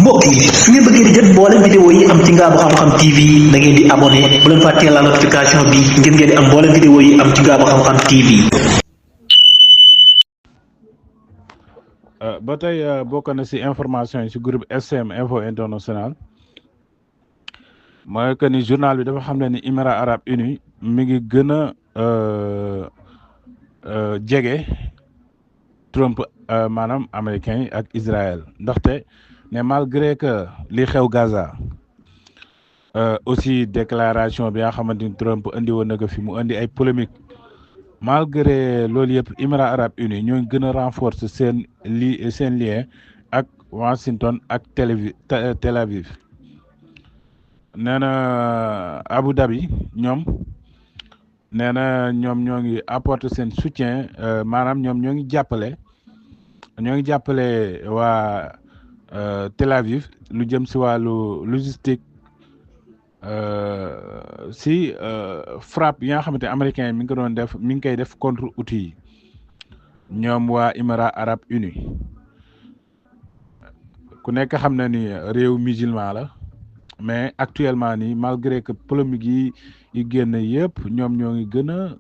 mbokk yi su ngeen bëggee di jot mboolem vidéo yi am ci Ngaabu Xam-Xam TV da ngeen di abonné bu leen fàttee la notification bi ngir ngeen di am mboolem vidéo yi am ci Ngaabu Xam-Xam TV. ba tey bokk na si information yi si groupe SM Info International mooy que ni journal bi dafa xam ne ni Émirats Arabes Unis mi ngi gën a jege Trump maanaam américain yi ak Israël ndaxte ne malgré que li xew Gaza aussi déclaration bi nga xamante ni Trump indi woon na ko fi mu indi ay polémique malgré loolu yëpp Émirats Arabes Unis ñoo gën a renforcer seen lien ak Washington ak Tel Aviv nee na Abu Dhabi ñoom nee na ñoom ñoo ngi apporter seen soutien maanaam ñoom ñoo ngi jàppale waa Tel Aviv lu jëm si wàllu logistique si frappe yi nga xamante ne américain yi mi ngi ko doon def mi ngi koy def contre outils yi ñoom waa Émirats Arabes Unis ku nekk xam na ni réew musulman la mais actuellement nii malgré que polémique yi génn yëpp ñoom ñoo ngi gën a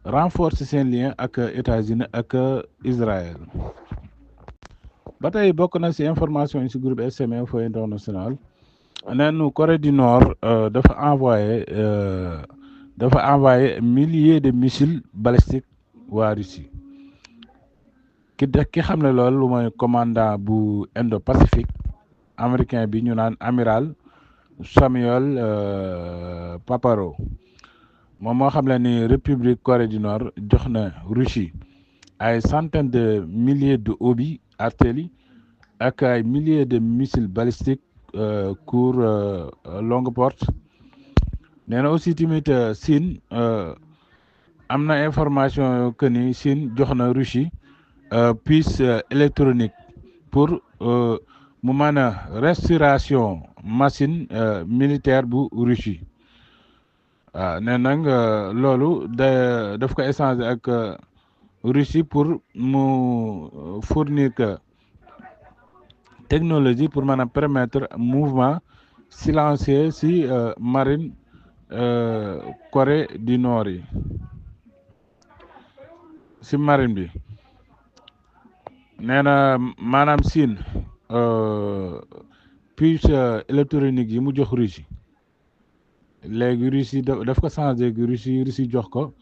renforcer seen lien ak États-Unis ak Israël ba tey bokk na si information yi si groupe SM Info International neenu Corée du Nord dafa envoyé milliers de missiles balistiques waa Russie ki xam ne loolu mooy commandant bu Indo-Pacifique américain bi ñu naan amiral Samuel Paparo moom moo xam ne ni République Corée du Nord jox na Russie ay centaines de milliers de obus artillerie ak ay milliers de missiles balistiques court longue porte nee na aussi tamit Chine am na information que ni Chine jox na Russie puce électronique pour mu mën a restauration machine militaire bu Russie waaw nee nag loolu daf ko échanger ak Russie pour mu fournir que technologie pour mën a permettre mouvement silencieux si marine Corée du Nord yi si marine bi nee na maanaam Chine puce électronique yi mu jox Russie léegi Russie daf ko changé Russie jox ko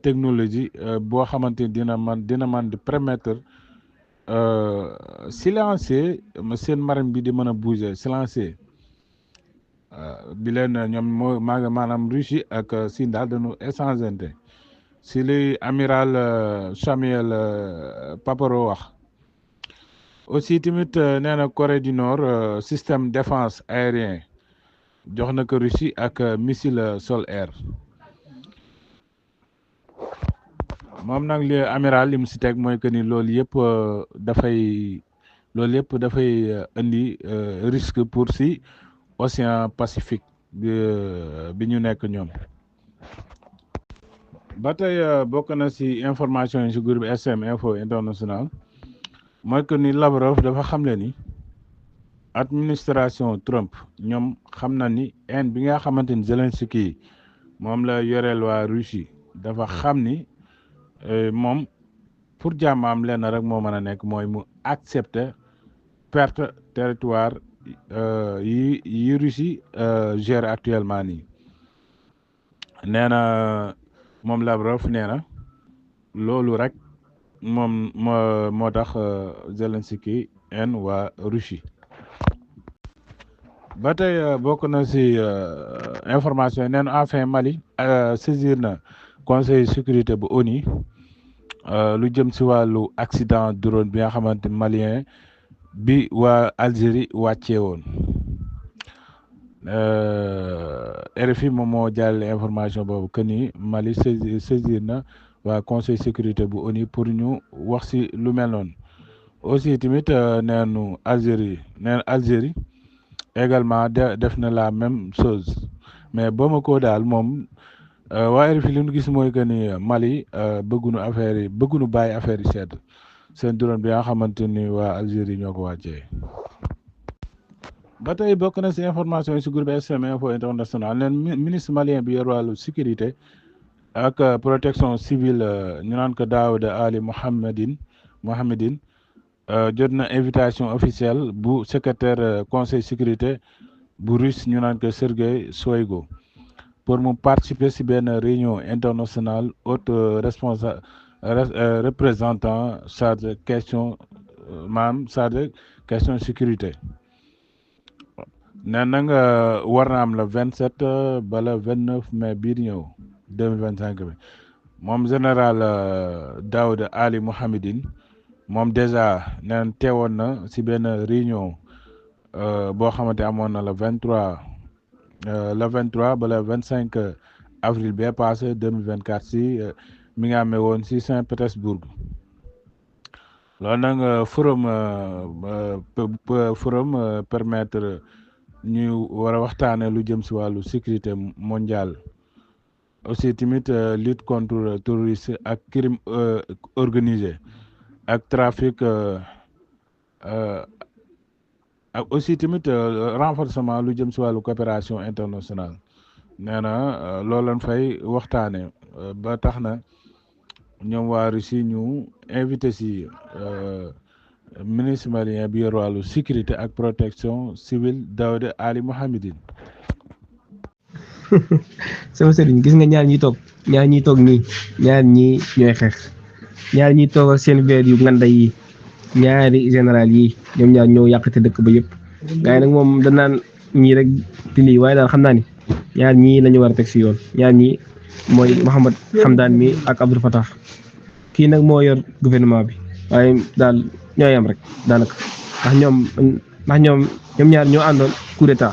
technologie boo xamante ni dina man di permettre silencieux seen marine bi di mën a bouger silencieux bi leen ñoom maanaam Russie ak Chine daal dañu échangeante si li amiral Samuel Paparo wax aussi tamit nee na Corée du Nord système défense aérien jox na ko Russie ak missile sol air moom nag li amiral li mu si teg mooy que ni loolu yëpp dafay indi risque pour si Océan Pacifique bi ñu nekk ñoom ba tey bokk na si information yi si groupe SM Info International mooy que ni Lavrov dafa xamle ni administration Trump ñoom xam na ni haine bi nga xamante ni Zelensky moom la yoreel waa Russie dafa xam ni moom pour jàmmaam lenn rek moo mën a nekk mooy mu accepter perte territoire yi Russie gère actuellement nii nee na moom Lavrov nee na loolu rek moom moo tax Zelensky en waa Russie ba tey bokk na si information yi nee na enfin Mali saisir na conseil sécurité bu ONU lu jëm si wàllu accident drone bi nga xamante malien bi waa Algérie wàccee woon RFI moom moo jàllale information boobu que ni Mali saisir na waa conseil sécurité bu ONU pour ñu wax si lu mel noonu aussi tamit neenu Algérie également def na la même chose mais Bamako daal moom waa RFI li ñu gis mooy que ni Mali bëggunu bàyyi affaire yi sedd seen drone bi nga xamante ni waa Algérie ñoo ko wàccee ba tey bokk na si information yi si groupe SM Info International leen ministre malien bi yor wàllu sécurité ak protection civile ñu naan ko Daouda Ali Mohamedine jot na invitation officielle bu secrétaire conseil sécurité bu russe ñu naan ko Sergei Shoigu pour mu participer si benn réunion internationale haute représentant chargé question chargé question sécurité nee na nga war na am le 27 ba le 29 mai bii di ñëw 2025 bi moom général Daouda Ali Mohamedine moom déjà nee na teewoon na si benn réunion boo xamante amoon na le 23 ba le 25 avril bee passé 2024 si mi nga amee woon si Saint-Pétersbourg loolu nag forum permettre ñu war a waxtaanee lu jëm si wàllu sécurité mondiale aussi tamit lutte contre terrorisme ak crime organisé ak trafic ak aussi tamit renforcement lu jëm si wàllu coopération internationale nee na loolu lañ fay waxtaanee ba tax na ñoom waa Russie ñu invité si ministre malien bi yor wàllu sécurité ak protection civile Daouda Ali Mohamedine. sama sëriñ gis nga ñaar ñi toog nii ñaar ñi ñooy xeex ñaar ñi toog ak seen veer yu nganda yi ñaari général yi ñoom ñaar ñoo yàqate dëkk ba yëpp gars yi nag moom danaan ñii rek di lii waaye daal xam naa ni ñaar ñii lañu war a teg si yoon ñaar ñi mooy Mohamed Hamdan mi ak Abdel Fattah kii nag moo yor gouvernement bi waaye daal ñooy am rek daanaka ndax ñoom ñaar ñoo àndoon coup d'état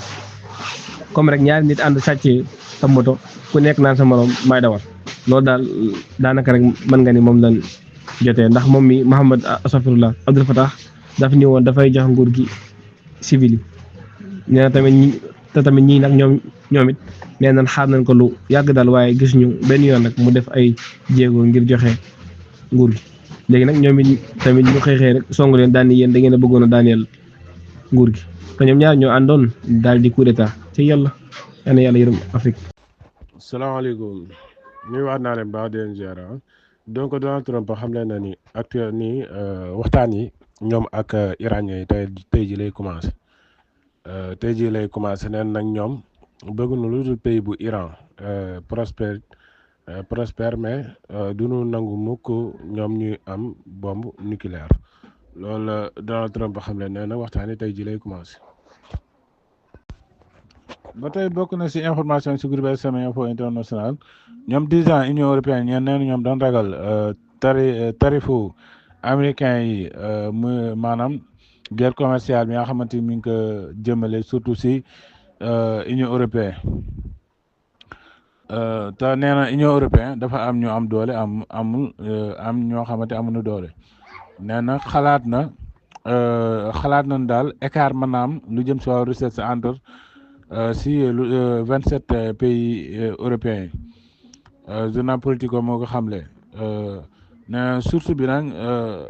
comme rek ñaari nit ànd sàccee sa moto ku nekk naan sa morom may dawal loolu daal daanaka rek mën nga ni moom lañ jotee ndax moom mi Mohamed asafirullah Abdel Fattah dafa ñëwoon dafay jox nguur gi civil yi nee na tamit ñii nag ñoom it nee nañ xaar nañ ko lu yàgg daal waaye gis ñu benn yoon nag mu def ay jéego ngir joxe nguur gi léegi nag ñoom it tamit ñu xëy rek songu leen daan ni yéen da ngeen a bëggoon a daaneel nguur gi te ñoom ñaar ñoo àndoon daal di coup d'état ci yàlla yàlla yërëm Afrique. salaamaaleykum nuyuwaat naa leen baax di leen ziar donc Donald Trump xam leen na ni actuel nii waxtaan yi ñoom ak iranien yi tey ji lay commencé neen nag ñoom bëgg na lu dul pays bu Iran prospère mais duñu nangu mukk ñoom ñuy am bombe nucléaire loolu la Donald Trump xam leen nee na waxtaan yi tey ji lay commencé. ba tey bokk na si information si groupe SM Info International ñoom dirigeant Union européenne ñeen neen ñoom dañ ragal tarifu américain yi muy maanaam guerre commerciale bi nga xamante ni mi ngi ko jëmale surtout si Union européenne te nee na Union européenne dafa am ñu am doole am ñoo xamante amuñu doole nee na xalaat nañ daal écart maanaam lu jëm si wàllu recette entre si 27 pays européens journal Politico moo ko xamle nee na source bi nag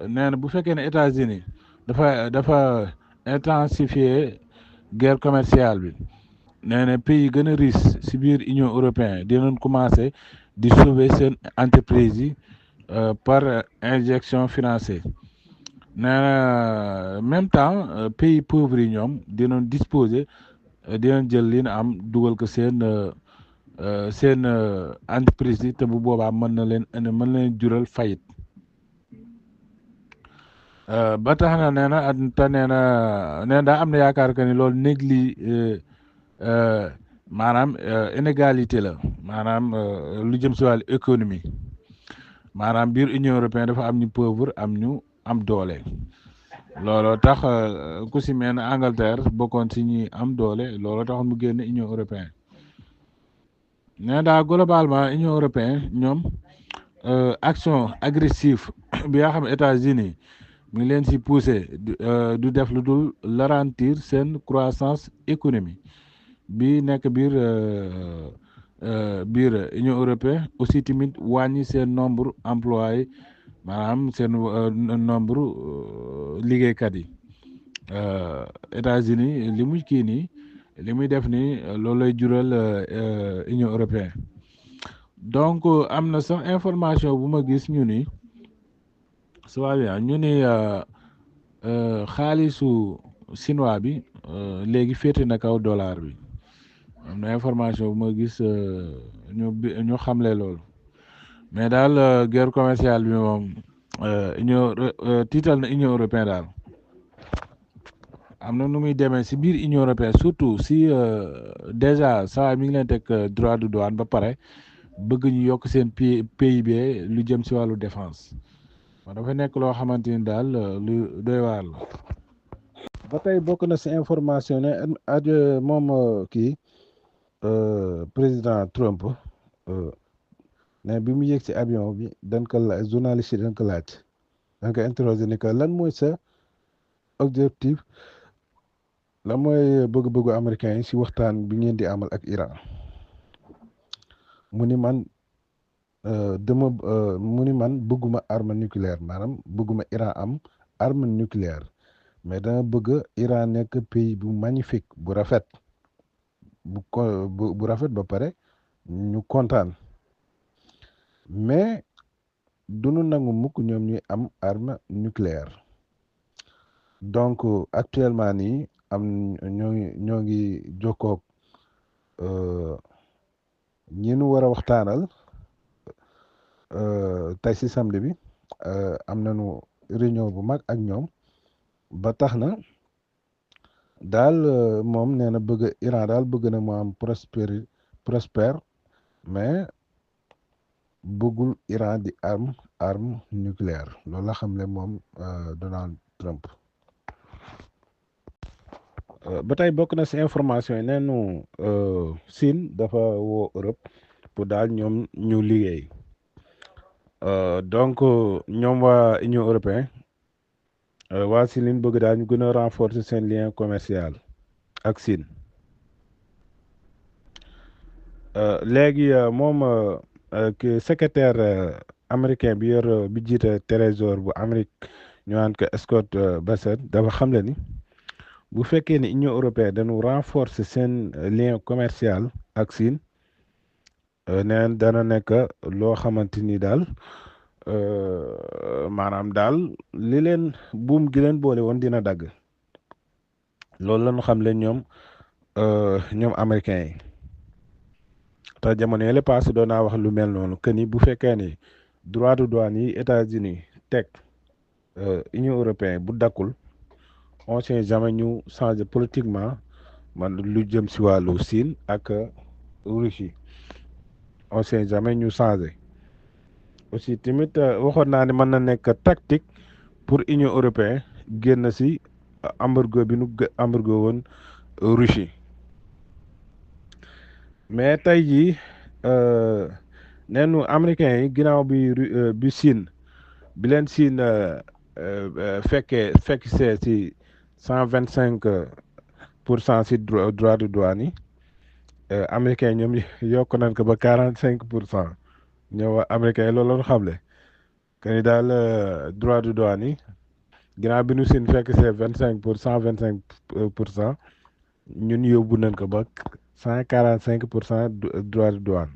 nee na bu fekkee ne États-Unis dafa intensifier guerre commerciale bi nee na pays gën a riche si biir Union européenne dinañ commencé di sauver seen entreprise yi par injection financière nee na même temps pays pauvres yi ñoom dinañ disposer dinañ jël li na am dugal ko seen entreprise yi te bu boobaa mën na leen jural fayit ba tax na nee na te nee na daa am na yaakaar que ni loolu maanaam inégalité la maanaam lu jëm si wàllu économie maanaam biir Union européenne dafa am ñu pauvre am ñu am doole looloo tax ku si mel ne Angleterre bokkoon si ñi am doole looloo tax mu génn Union européenne nee daa globalement Union européenne ñoom action agressive bi nga xam États-Unis mi ngi leen si poussé du def lu dul ralentir seen croissance économique bi nekk biir Union européenne aussi tamit wàññi seen nombre employé maanaam seen nombre liggéeykat yi États-Unis li muy kii nii li muy def nii loolu lay jural Union européenne donc am na sax information bu ma gis ñu ni soit bien ñu ni xaalisu chinois bi léegi féete na kaw dollar bi am na information bu ma gis ñu xamle loolu mais daal guerre commerciale bi moom tiital na Union européenne daal am na nu muy demee si biir Union européenne surtout si déjà saa mi ngi leen teg droit de douane ba pare bëgg ñu yokk seen PIB lu jëm si wàllu défense dafa nekk loo xamante ni daal lu doy waar la. ba tey bokk na si information ne moom kii président Trump ne bi mu yéeg ci avion bi dañ ko laaj journaliste yi dañ ko laaj dañ ko interroger ni que lan mooy sa objectif lan mooy bëgg-bëggu américain yi si waxtaan bi ngeen di amal ak Iran mu ni man bëgguma arme nucléaire maanaam bëgguma Iran am arme nucléaire mais dama bëgg Iran nekk pays bu magnifique bu rafet bu rafet ba pare ñu kontaan mais duñu nangu mukk ñoom ñuy am arme nucléaire donc actuellement nii ñoo ngi jokkoog ñi nu war a waxtaanal tey si samedi bi am nañu réunion bu mag ak ñoom ba tax na daal moom nee na Iran daal bëgg na mu am prospère mais bëggul Iran di arme nucléaire loolu la xam ne moom Donald Trump. Ba tey bokk na si information yi neenu Chine dafa woo Europe pour daal ñoom ñu liggéey donc ñoom waa Union européenne waa Chine liñ bëgg daal ñu gën a renforcer seen lien commercial ak Chine léegi moom secrétaire américain bi yor bi jiite trésor bu Amérique ñu naan ko Scott Bessent dafa xamle ni bu fekkee ni Union européenne dañu renforcer seen lien commercial ak Chine neen dana nekk loo xamante ni daal maanaam daal li leen buum gi leen boole woon dina dagg loolu lañu xam leen ñoom américains yi te jamono yële passé doon naa wax lu mel noonu que ni bu fekkee ni droit de douane yi États-Unis teg Union européenne bu dakkul on sait jamais ñu changer politiquement man lu jëm si wàllu Chine ak Russie on sait jamais ñu changer aussi tamit waxoon naa ne mën na nekk tactique pour Union européenne génn si embargo bi nu embargo woon Russie mais tey jii neenu américains yi ginnaaw bi Chine bi leen Chine fekk see si 125% si droit de douane yi américains yi ñoom yokk nañ ko ba 45% ñëw américains yi loolu la xamle que ni daal droit de douane yi ginnaaw bi nu Chine fekk see 25% ñun yóbbu nañ ko ba 145% droit de douane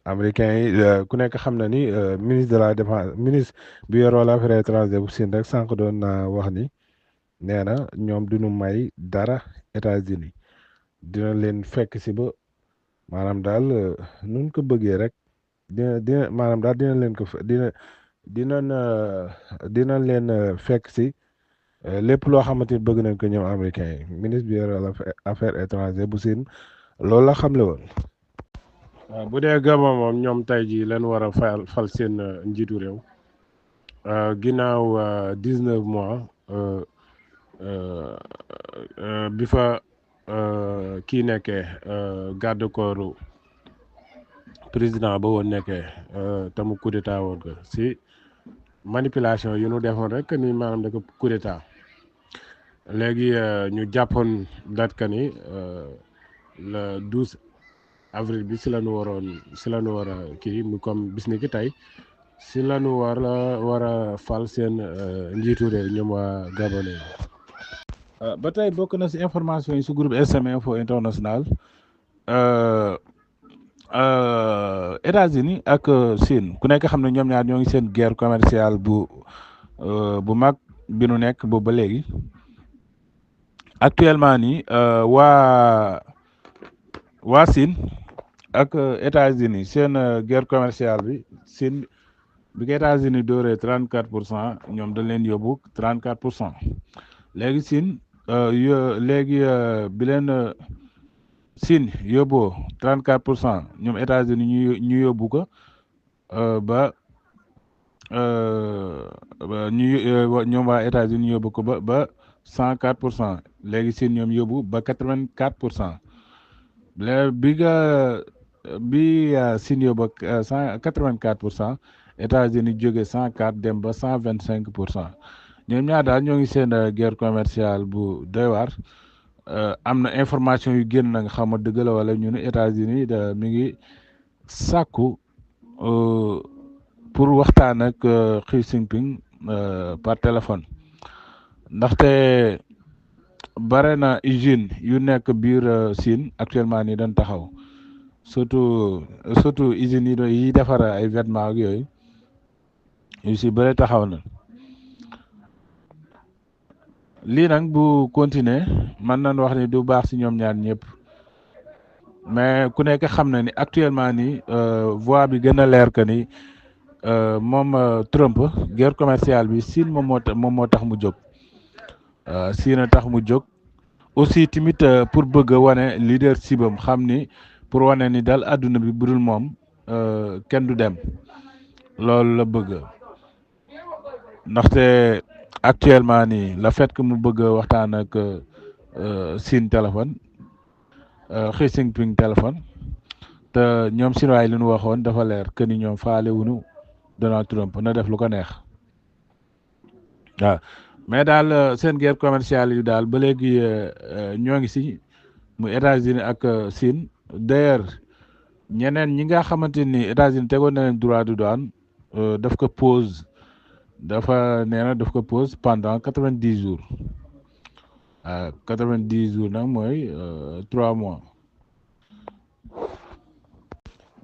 américains yi ku nekk xam na ni ministre de la défense ministre bi yor wàllu affaires étrangères bu Chine rek sànq doon naa wax ni nee na ñoom duñu may dara États-Unis dina leen fekk si ba maanaam daal nuñ ko bëggee rek dina maanaam daal dina leen ko dina leen fekk si lépp loo xamante ni bëgg nañ ko ñoom américains yi ministre bi yor wàllu affaires étrangères bu Chine loolu la xamle woon. waaw bu dee Gabon moom ñoom tey jii leen war a fal seen njiitu réew ginnaaw 19 mois bi fa kii nekkee garde corps président ba woon nekkee te mu coup d'état woon ko si manipulation yu nu defoon rek ni maanaam da ko coup d'état léegi ñu jàppoon date que ni le 12 avril bi si la ñu war a kii mu comme bis ni ki tey si la ñu war a fal seen njiitu réew ñoom waa Gabonais ba tey bokk na si information yi si groupe SM Info International États-Unis ak Chine ku nekk xam ne ñoom ñaar ñoo ngi seen guerre commerciale bu mag bi nu nekk boobu ba léegi actuellement nii waa Chine ak États-Unis seen guerre commerciale bi Chine bi ko États-Unis dooree 34% ñoom dañ leen yóbbu 34% léegi Chine léegi bi leen Chine yóbboo 34% ñoom États-Unis ñu yóbbu ko ba ñoom waa États-Unis yóbbu ko ba 104% léegi Chine ñoom yóbbu ba 84%. bi Chine yóbbu 84%, États-Unis jóge 104 dem ba 125%. ñoom ñaar daal ñoo ngi seen guerre commerciale bu doy waar. am na information yu génn na nga xam ne dëgg la wala ñu ne États-Unis mi ngi sàkku pour waxtaan ak Xi Jinping par téléphone ndaxte bare na usine yu nekk biir Chine actuellement nii dañ taxaw surtout usines yi defar ay vêtements ak yooyu yu si bëre taxaw na. lii nag bu continuer mën nañ wax ni du baax si ñoom ñaar ñëpp mais ku nekk xam na ni actuellement ni voie bi gën a leer que ni moom Trump guerre commerciale bi Chine moom moo tax mu jóg Chine a tax mu jóg aussi tamit pour bëgg a wane leadership am xam ni pour wane ni daal àdduna bi budul moom kenn du dem loolu la bëgg ndaxte actuellement nii le fait que mu bëgg waxtaan ak Chine téléphone Xi Jinping téléphone te ñoom chinois yi li ñu waxoon dafa leer que ni ñoom faale wuñu Donald Trump na def lu ko neex waaw mais daal seen guerre commerciale yi daal ba léegi ñoo ngi si mu États-Unis ak Chine d'ailleurs ñeneen ñi nga xamante ni États-Unis tegoon na leen droit de douane daf ko pause. dafa nee na daf ko pause pendant 90 jours 90 jours nag mooy 3 mois.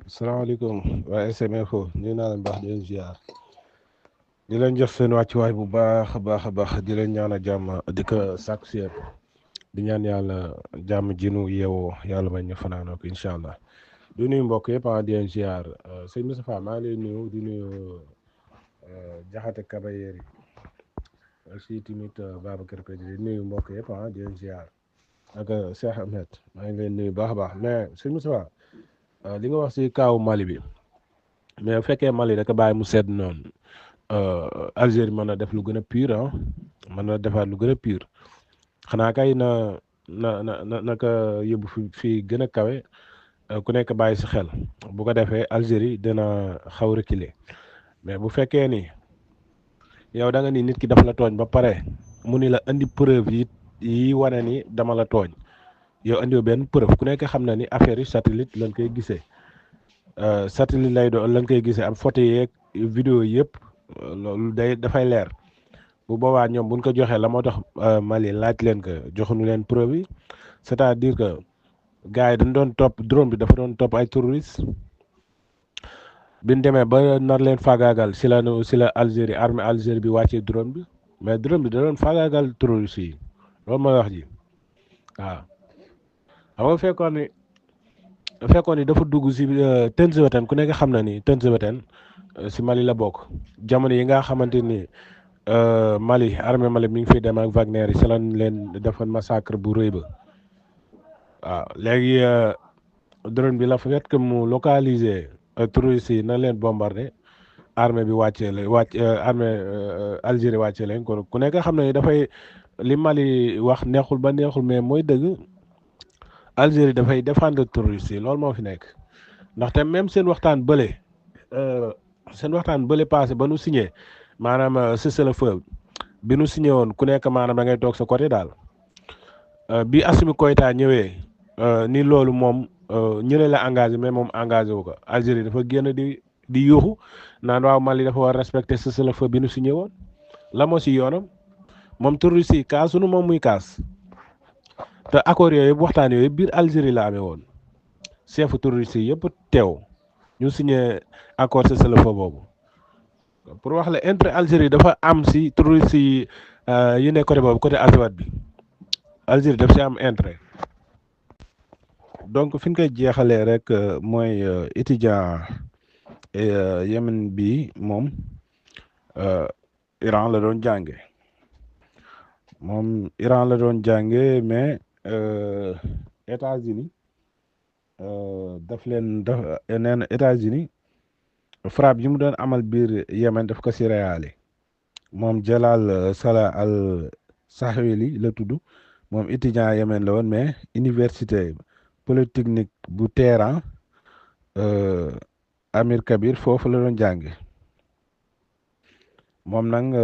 salaamaaleykum waa SM Info ñu naa leen baax di leen ziar di leen jox seen wàccuwaay bu baax a baax di leen ñaan a jàmm di ko sàkku si yëpp di ñaan yàlla jàmm jinu yeewoo yàlla bañ ñu fanaanoo ko incha allah di nuyu mbokk yëpp di leen ziar sëñ Moustapha maa ngi lay nuyu di nuyu. Jaxate Kabayeeri aussi tamit Babacar Pedi di nuyu mbokk yëpp di leen ziar ak Cheikh Ahmed maa ngi leen nuyu baax a baax mais sëñ Moussa li nga wax si kaawu Mali bi mais bu fekkee Mali da ko bàyyi mu sedd noonu Algérie mën na def lu gën a pire mën na defaat lu gën a pire xanaa kay na ko yóbbu fii gën a kawe ku nekk bàyyi si xel bu ko defee Algérie dina xaw reculer. mais bu fekkee ni yow da nga ni nit ki dafa la tooñ ba pare mu ni la indi preuve yi wane ni dama la tooñ yow indiwoo benn preuve ku nekk xam na ni affaire yi satellite lañ koy gisee satellite lay doon lañ koy gisee am photo yeeg vidéo yëpp loolu dafay leer bu boobaa ñoom buñ ko joxee la moo tax Mali laaj leen ko joxuñu leen preuve yi c'est-à-dire que gars yi dañ doon topp drone bi dafa doon topp ay terroristes. bi ñu demee ba nar leen faagaagal si la Algérie armée Algérie bi wàccee drone bi mais drone bi da doon faagaagal terroriste yi loolu mooy wax ji waaw xam nga fekkoon ni dafa dugg si Tenzouten ku nekk xam na ni Tenzouten si Mali la bokk jamono yi nga xamante ni Mali armée Mali mi ngi fiy dem ak Wagner yi si lañ leen defoon massacre bu rëy ba waaw léegi drone bi la fait que mu localiser. Terroristes yi na leen bombardé armée bi armée Algérie wàccee leen kon ku nekk xam ne dafay li Mali wax neexul ba neexul mais mooy dëgg Algérie dafay défendre terroristes yi loolu moo fi nekk ndaxte même seen waxtaan bële passé ba nu signé maanaam cessez-le-feu bi nu signé woon ku nekk maanaam da ngay toog sa côté daal bi Assimi Goïta ñëwee ni loolu moom. ñële la engagé mais moom engagé wu ko Algérie dafa génn di yuuxu naan waaw Mali dafa war respecter cessez-le-feu bi nu signé woon la moo si yoonam moom terroriste yi kaas sunu moom muy kaas te accord yooyu yëpp waxtaan yooyu biir Algérie la amee woon chefu terroriste yi yëpp teew ñu signé accord cessez-le-feu boobu pour wax la intérêt Algérie dafa am si terroriste yi ne côté boobu côté Azawad bi Algérie daf si am intérêt donc fi ñu koy jeexalee rek mooy étudiant Yémen bi moom Iran la doon jànge mais États-Unis daf leen nee na États-Unis frappe yi mu doon amal biir Yémen daf ko si réyale moom Jalal Salah al Sahwili la tudd moom étudiant Yémen la woon mais université polytechnique bu Téhéran Amir Kabir foofu la doon jànge moom nag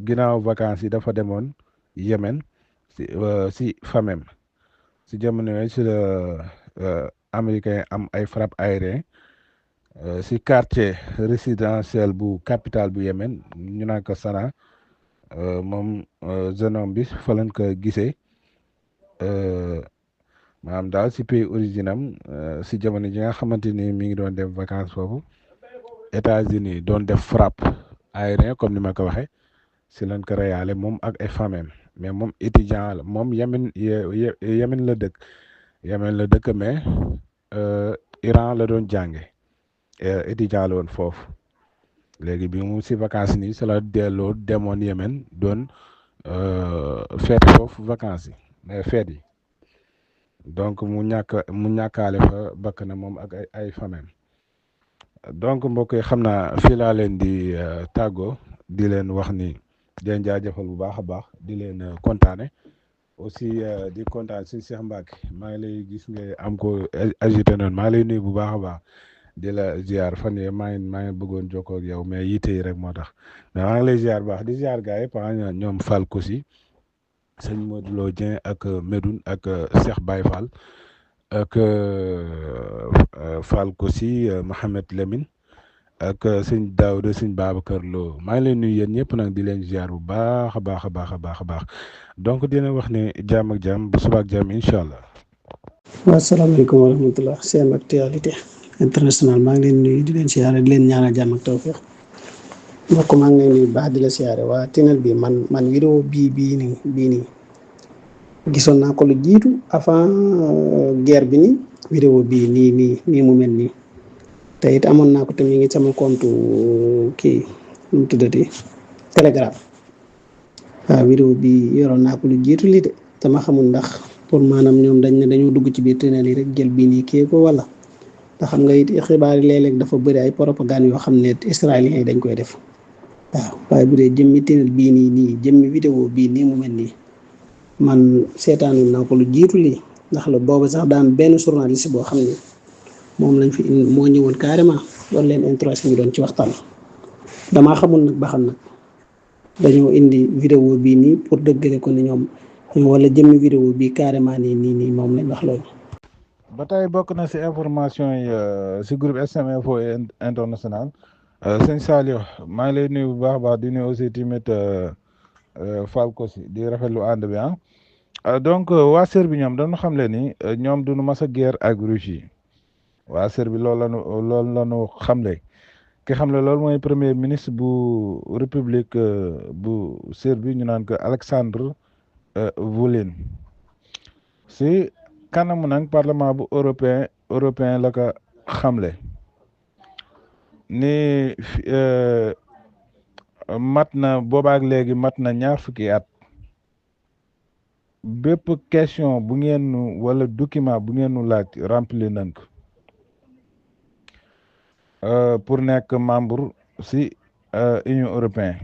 ginnaaw vacances yi dafa demoon Yémen si famem si jamono yooyu si la américain am ay frappe aérien si quartier résidentiel bu capitale bu Yémen ñu naan ko Sanaa moom jeune homme bi fa lañ ko gisee maanaam daal si pays origine am si jamono ji nga xamante ni mi ngi doon def vacances foofu États-Unis doon def frappe aérien comme ni ma ko waxee si lañ ko reyaale moom ak ay famem mais moom étudiant la moom Yémen la dëkk mais Iran la doon jànge étudiant la woon foofu léegi bi mu si vacances nii si la delloo demoon Yémen doon feet foofu vacances yi feet yi donc mu ñàkkaale fa bakk na moom ak ay famem donc mbokk yi xam naa fii laa leen di tàggoo di leen wax ni di leen jaajëfal bu baax a baax di leen kontaane aussi di kontaan si Cheikh Mbacke maa ngi lay gis nga am ko agité noonu maa ngi lay nuyu bu baax a baax di la ziar fan yii maa ngi bëggoon jokkoo ak yow mais yitte yi rek moo tax mais maa ngi lay ziar baax di ziar gars yëpp ñoom Fall Kosi sëñ Modou Lo Dieng ak Medoune ak Cheikh Baye Fall ak Fall Kosi Mohamed Lamine ak sëñ Daouda sëñ Babacar Lo maa ngi leen nuyu yéen ñëpp nag di leen ziar bu baax a baax a baax a baax a baax donc dina wax ne jàmm ak jàmm bu suba ak jàmm incha allah. waaw salaamaaleykum wa rahmatulah seen actualité international maa ngi leen nuyu di leen siyaare di leen ñaanal jàmm ak tawfiq mbokk maa ngi leen nuyu baax di la siyaare waa tinal bi man vidéo bii nii gisoon naa ko lu jiitu avant guerre bi nii vidéo bii nii mu mel nii te it amoon naa ko te mi ngi sama compte kii nu mu tuddati Telegram waaw vidéo bi yoroon naa ko lu jiitu lii de dama xamul ndax pour maanaam ñoom dañ ne dañoo dugg ci biir tinal yi rek jël bii nii kii ko wala ndax xam nga it xibaar yi léeg-léeg dafa bëri ay propagande yoo xam ne israéliens yi dañ koy def waaw waaye bu dee jëmmi tinal bii nii jëmmi vidéo bii nii mu mel nii man seetaanu naa ko lu jiitu lii ndax la boobu sax daan benn journaliste boo xam ne moom lañ fi moo ñëwoon carrément doon leen introsé ñu doon ci waxtaan damaa xamul nag ba xam nag dañoo indi vidéo bii nii pour dëggale ko ne ñoom wala jëmmi vidéo bii carrément nii moom lañ wax loolu. ba tey bokk na si information yi si groupe SM Info International sëñ Saliou maa ngi lay nuyu bu baax a baax di nuyu aussi tamit Fall Kosi di rafetlu ànd bi donc waa Serbie ñoom dañu xam leen ni ñoom duñu mas a guerre ak Russie waa Serbie loolu lañu xamle ki xamle loolu mooy premier ministre bu république bu Serbie ñu naan ko Alexandre Vulin si kanamu nag parlement bu européen la ko xamle ni mat na boobaak léegi mat na 20 fukki at bépp question bu ngeen nu wala document bu ngeen nu laaj remplir nañ ko pour nekk membre si Union européenne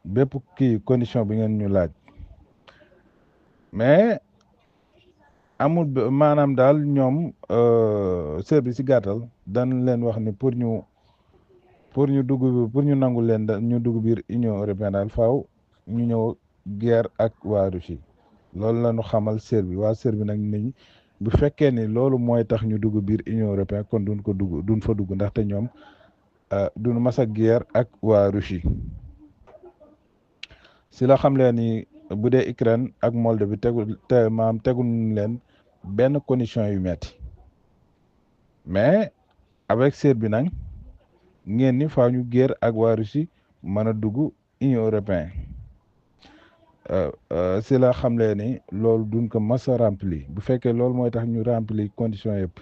bépp kii condition bi ngeen ñu laaj mais amul maanaam daal ñoom Serbie si gàttal dañ leen wax ni pour ñu nangu leen ñu dugg biir Union européenne daal faaw ñu ñëw guerre ak waa Russie loolu la ñu xamal Serbie waa Serbie nag niñ bu fekkee ni loolu mooy tax ñu dugg biir Union européenne kon duñ fa dugg ndaxte ñoom duñu mas a guerre ak waa Russie si la xam leen ni bu dee Ukraine ak Moldavie tegul leen benn condition yu metti mais avec Serbie nag ngeen ni faaw ñu guerre ak waa Russie mën a dugg Union européenne si la xam leen ni loolu duñ ko mas a remplir bu fekkee loolu mooy tax ñu remplir condition yëpp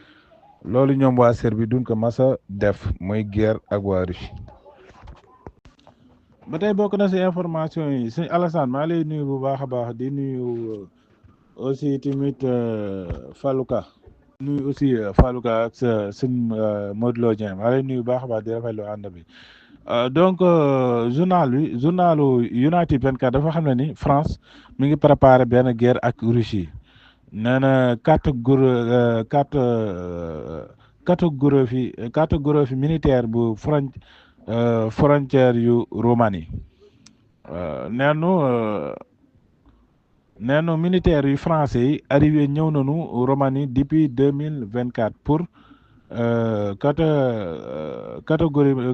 loolu ñoom waa Serbie duñ ko mas a def mooy guerre ak waa Russie. ba tey bokk na si information yi sëñ Alassane maa lay nuyu bu baax a baax di nuyu aussi tamit Falouka nuyu aussi Falouka ak sa sëñ Modou Lo Dieng maa lay nuyu bu baax a baax di rafetlu ànd bi donc journalu United 24 dafa xam ne ni France mi ngi préparé benn guerre ak Russie nee na cartographie militaire bu frontière yu Roumanie neenu militaire yu français yi arrivé ñëw nañu Roumanie depuis 2024 pour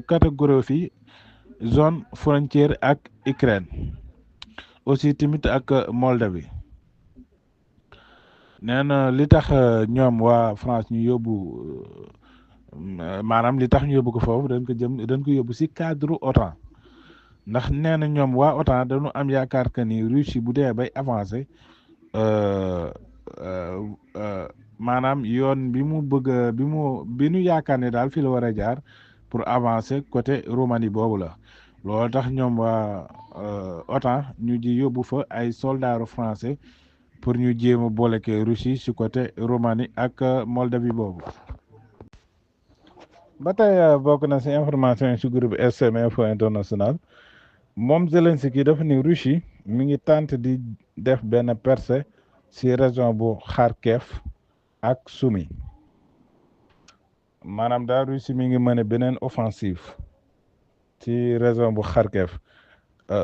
cartographie zone frontière ak Ukraine aussi tamit ak Moldavie nee na li tax ñoom waa France ñu yóbbu maanaam li tax ñu yóbbu ko foofu dañ ko yóbbu si cadre OTAN ndax nee na ñoom waa OTAN dañu am yaakaar que ni Russie bu dee bay avancé maanaam yoon bi mu bëgg bi ñu yaakaar ne daal fi la war a jaar pour avancer côté Roumanie boobu la loolu tax ñoom waa OTAN ñu ji yóbbu fa ay soldats français pour ñu jéem a booleke Russie si côté Roumanie ak Moldavie boobu. ba tey bokk na si information yi si groupe STM Info International moom Zelensky dafa ni Russie mi ngi tente di def benn percée si région bu Kharkiv ak Soumy maanaam daal Russie mi ngi mëne beneen offensive ci région bu Kharkiv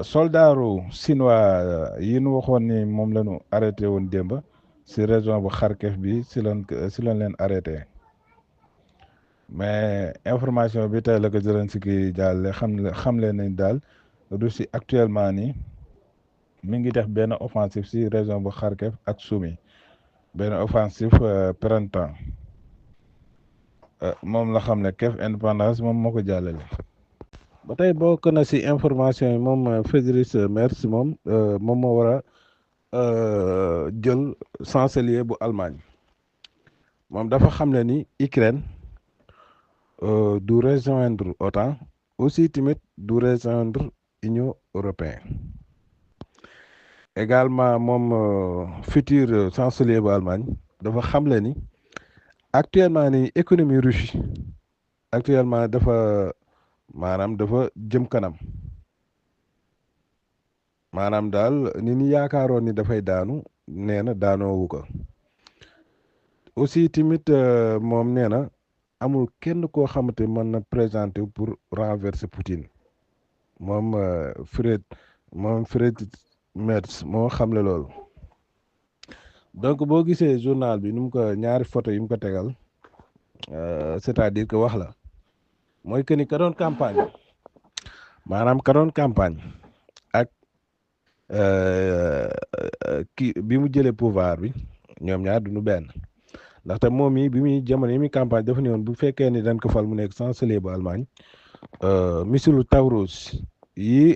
soldaaru chinois yi ñu waxoon ni moom la ñu arrêté woon démb si région bu Kharkiv bi si lañ leen arrêté mais information bi tey la ko Zelensky jàlle xam leen nañ daal Russie actuellement nii mi ngi def benn offensive si région bu Kharkiv ak Soumy benn offensive printemps moom la xam ne Kiev Independence moom moo ko jàllale. ba tey bokk na si information yi moom Friedrich Merz moom moo war a jël chancelier bu Allemagne moom dafa xam ne ni Ukraine du rejoindre OTAN aussi tamit du rejoindre Union européenne également moom futur chancelier bu Allemagne dafa xamle ni actuellement ni économie Russie actuellement dafa jëm kanam maanaam daal ni ñu yaakaaroon ni dafay daanu nee na daanoowu ko aussi tamit moom nee na amul kenn koo xamante mën na présenter pour renverser Poutine moom Friedrich Merz moo xamle loolu donc boo gisee journal bi nu mu ko ñaari photo yi mu ko tegal c'est-à-dire que wax la mooy que ni ka doon campagne ak kii bi mu jëlee pouvoir bi ñoom ñaar duñu benn ndaxte moom yi bi muy jamono yi muy campagne dafa ne woon bu fekkee ni dañ ko fal mu nekk chancelier bu Allemagne missilu Taurus yi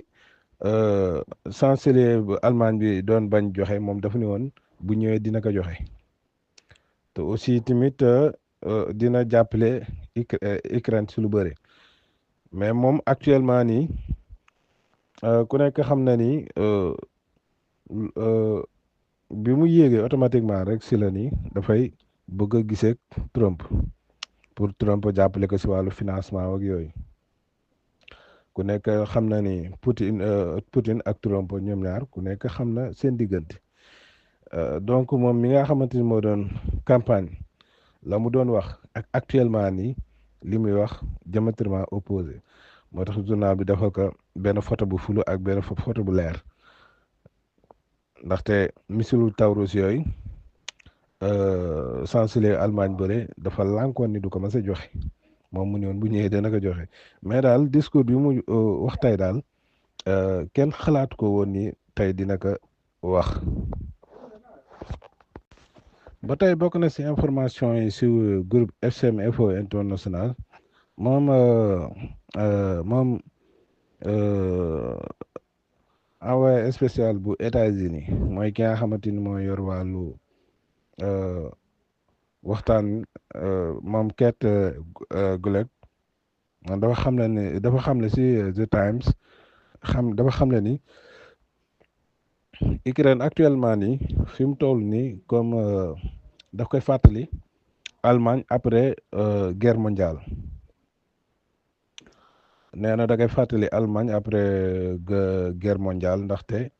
chancelier bu Allemagne bi doon bañ joxe moom dafa ne woon bu ñëwee dina ko joxe te aussi tamit dina jàppale Ukraine si lu bëri mais moom actuellement nii ku nekk xam na ni bi mu yéegee automatiquement rek si la ni dafay bëgg a gisee Trump pour Trump jàppale ko si wàllu financement ak yooyu ku nekk xam na ni Poutine ak Trump ñoom ñaar ku nekk xam na seen diggante donc moom mi nga xamante ni moo doon campagne la mu doon wax ak actuellement nii li muy wax diamétralement opposé moo tax journal bi defal ko benn photo bu fulu ak benn photo bu leer ndaxte missilu Taurus yooyu chancelier Allemagne bëre dafa lànkoon ni du ko mas a joxe moom mu ne woon bu ñëwee dana ko joxe mais daal discours bi mu wax tey daal kenn xalaat ko woon ni tey dina ko wax. ba tey bokk na ci information yi ci groupe FM Info International moom envoyé spécial bu États-Unis mooy ki nga xamante ni moo yor wàllu waxtaan moom Kate Gullet dafa xam ne ci The Times dafa xam ne ni Ukraine actuellement nii fi mu toll nii comme daf koy fàttali Allemagne après guerre mondiale nee na da koy fàttali Allemagne après guerre mondiale ndaxte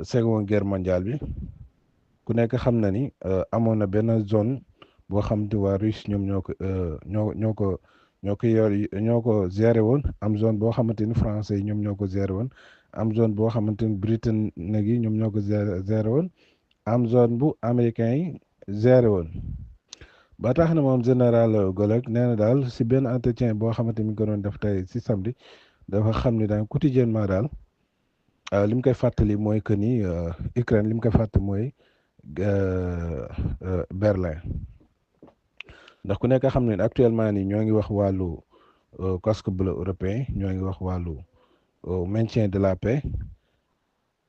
seconde guerre mondiale bi ku nekk xam na ni amoon na benn zone boo xam te waa Russie ñoom ñoo ko géré woon am zone boo xamante ni français yi ñoom ñoo ko géré woon am zone boo xamante ni britannique yi ñoom ñoo ko géré woon am zone bu américain yi géré woon ba tax na moom général Gullet nee na daal si benn entretien boo xamante ni mi ngi ko doon def tey si samedi dafa xam ni daal quotidiennement daal li mu koy fàttali mooy que ni Ukraine li mu koy fàttali mooy Berlin ndax ku nekk xam ne actuellement nii ñoo ngi wax wàllu casque bleu européen ñoo ngi wax wàllu maintien de la paix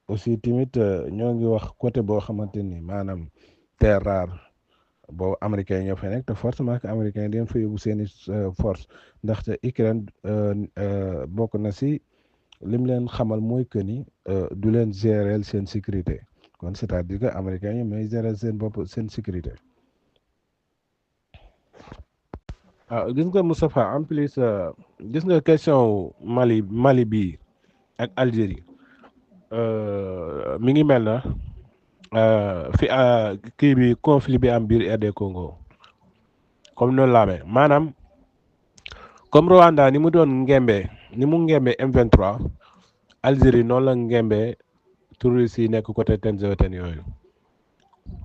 aussi tamit ñoo ngi wax côté boo xamante ni maanaam terre rare boobu américains yi ñoo fay nekk te forcément que américains yi dañ fa yóbbu seeni force ndaxte Ukraine bokk na si lim leen xamal mooy que ni du leen gérer seen sécurité kon c'est-à-dire que américains yi may gérer seen bopp seen sécurité. Gis nga Moustapha en plus gis nga question Mali bi ak Algérie mi ngi mel na fi kii bi conflit bi am biir RD Congo comme noonu la amee maanaam comme Rwanda ni mu doon ngembee M23 Algérie noonu la ngembee touristes yi nekk côté Tenzoten yooyu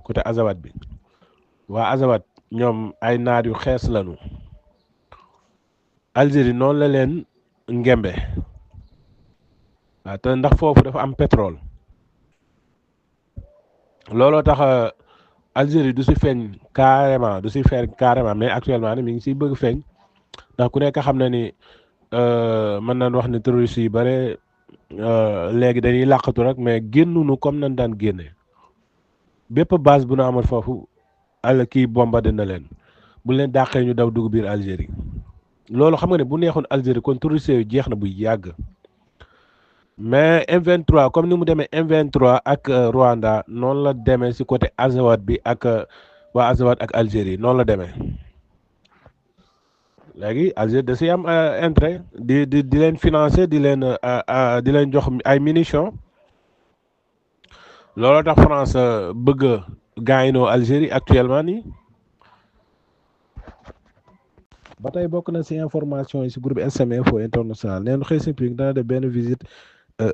côté Azawad bi waa Azawad ñoom ay naar yu xees lañu Algérie noonu la leen ngembe waaw te ndax foofu dafa am pétrole looloo tax Algérie du si feeñ carrément mais actuellement ni mi ngi siy bëgg feeñ ndax ku nekk xam na ni mën nañ wax ni terroristes yi bare léegi dañuy làqatu rek mais génnuñu comme nañ daan génne bépp base bu nu amal foofu kii bombardé na leen bu leen dàqee ñu daw dugg biir Algérie loolu xam nga ne bu neexoon Algérie kon terroristes yi jeex na bu yàgg mais M23 comme ni mu demee M23 ak Rwanda noonu la demee si côté Azawad bi ak waa Azawad ak Algérie noonu la demee léegi Algérie da si am intérêt di leen financer di leen jox ay munitions looloo tax France bëgg a gaañoo Algérie actuellement nii. ba tey bokk na ci information yi ci groupe SM Info International neen Xi Jinping dana def benn visite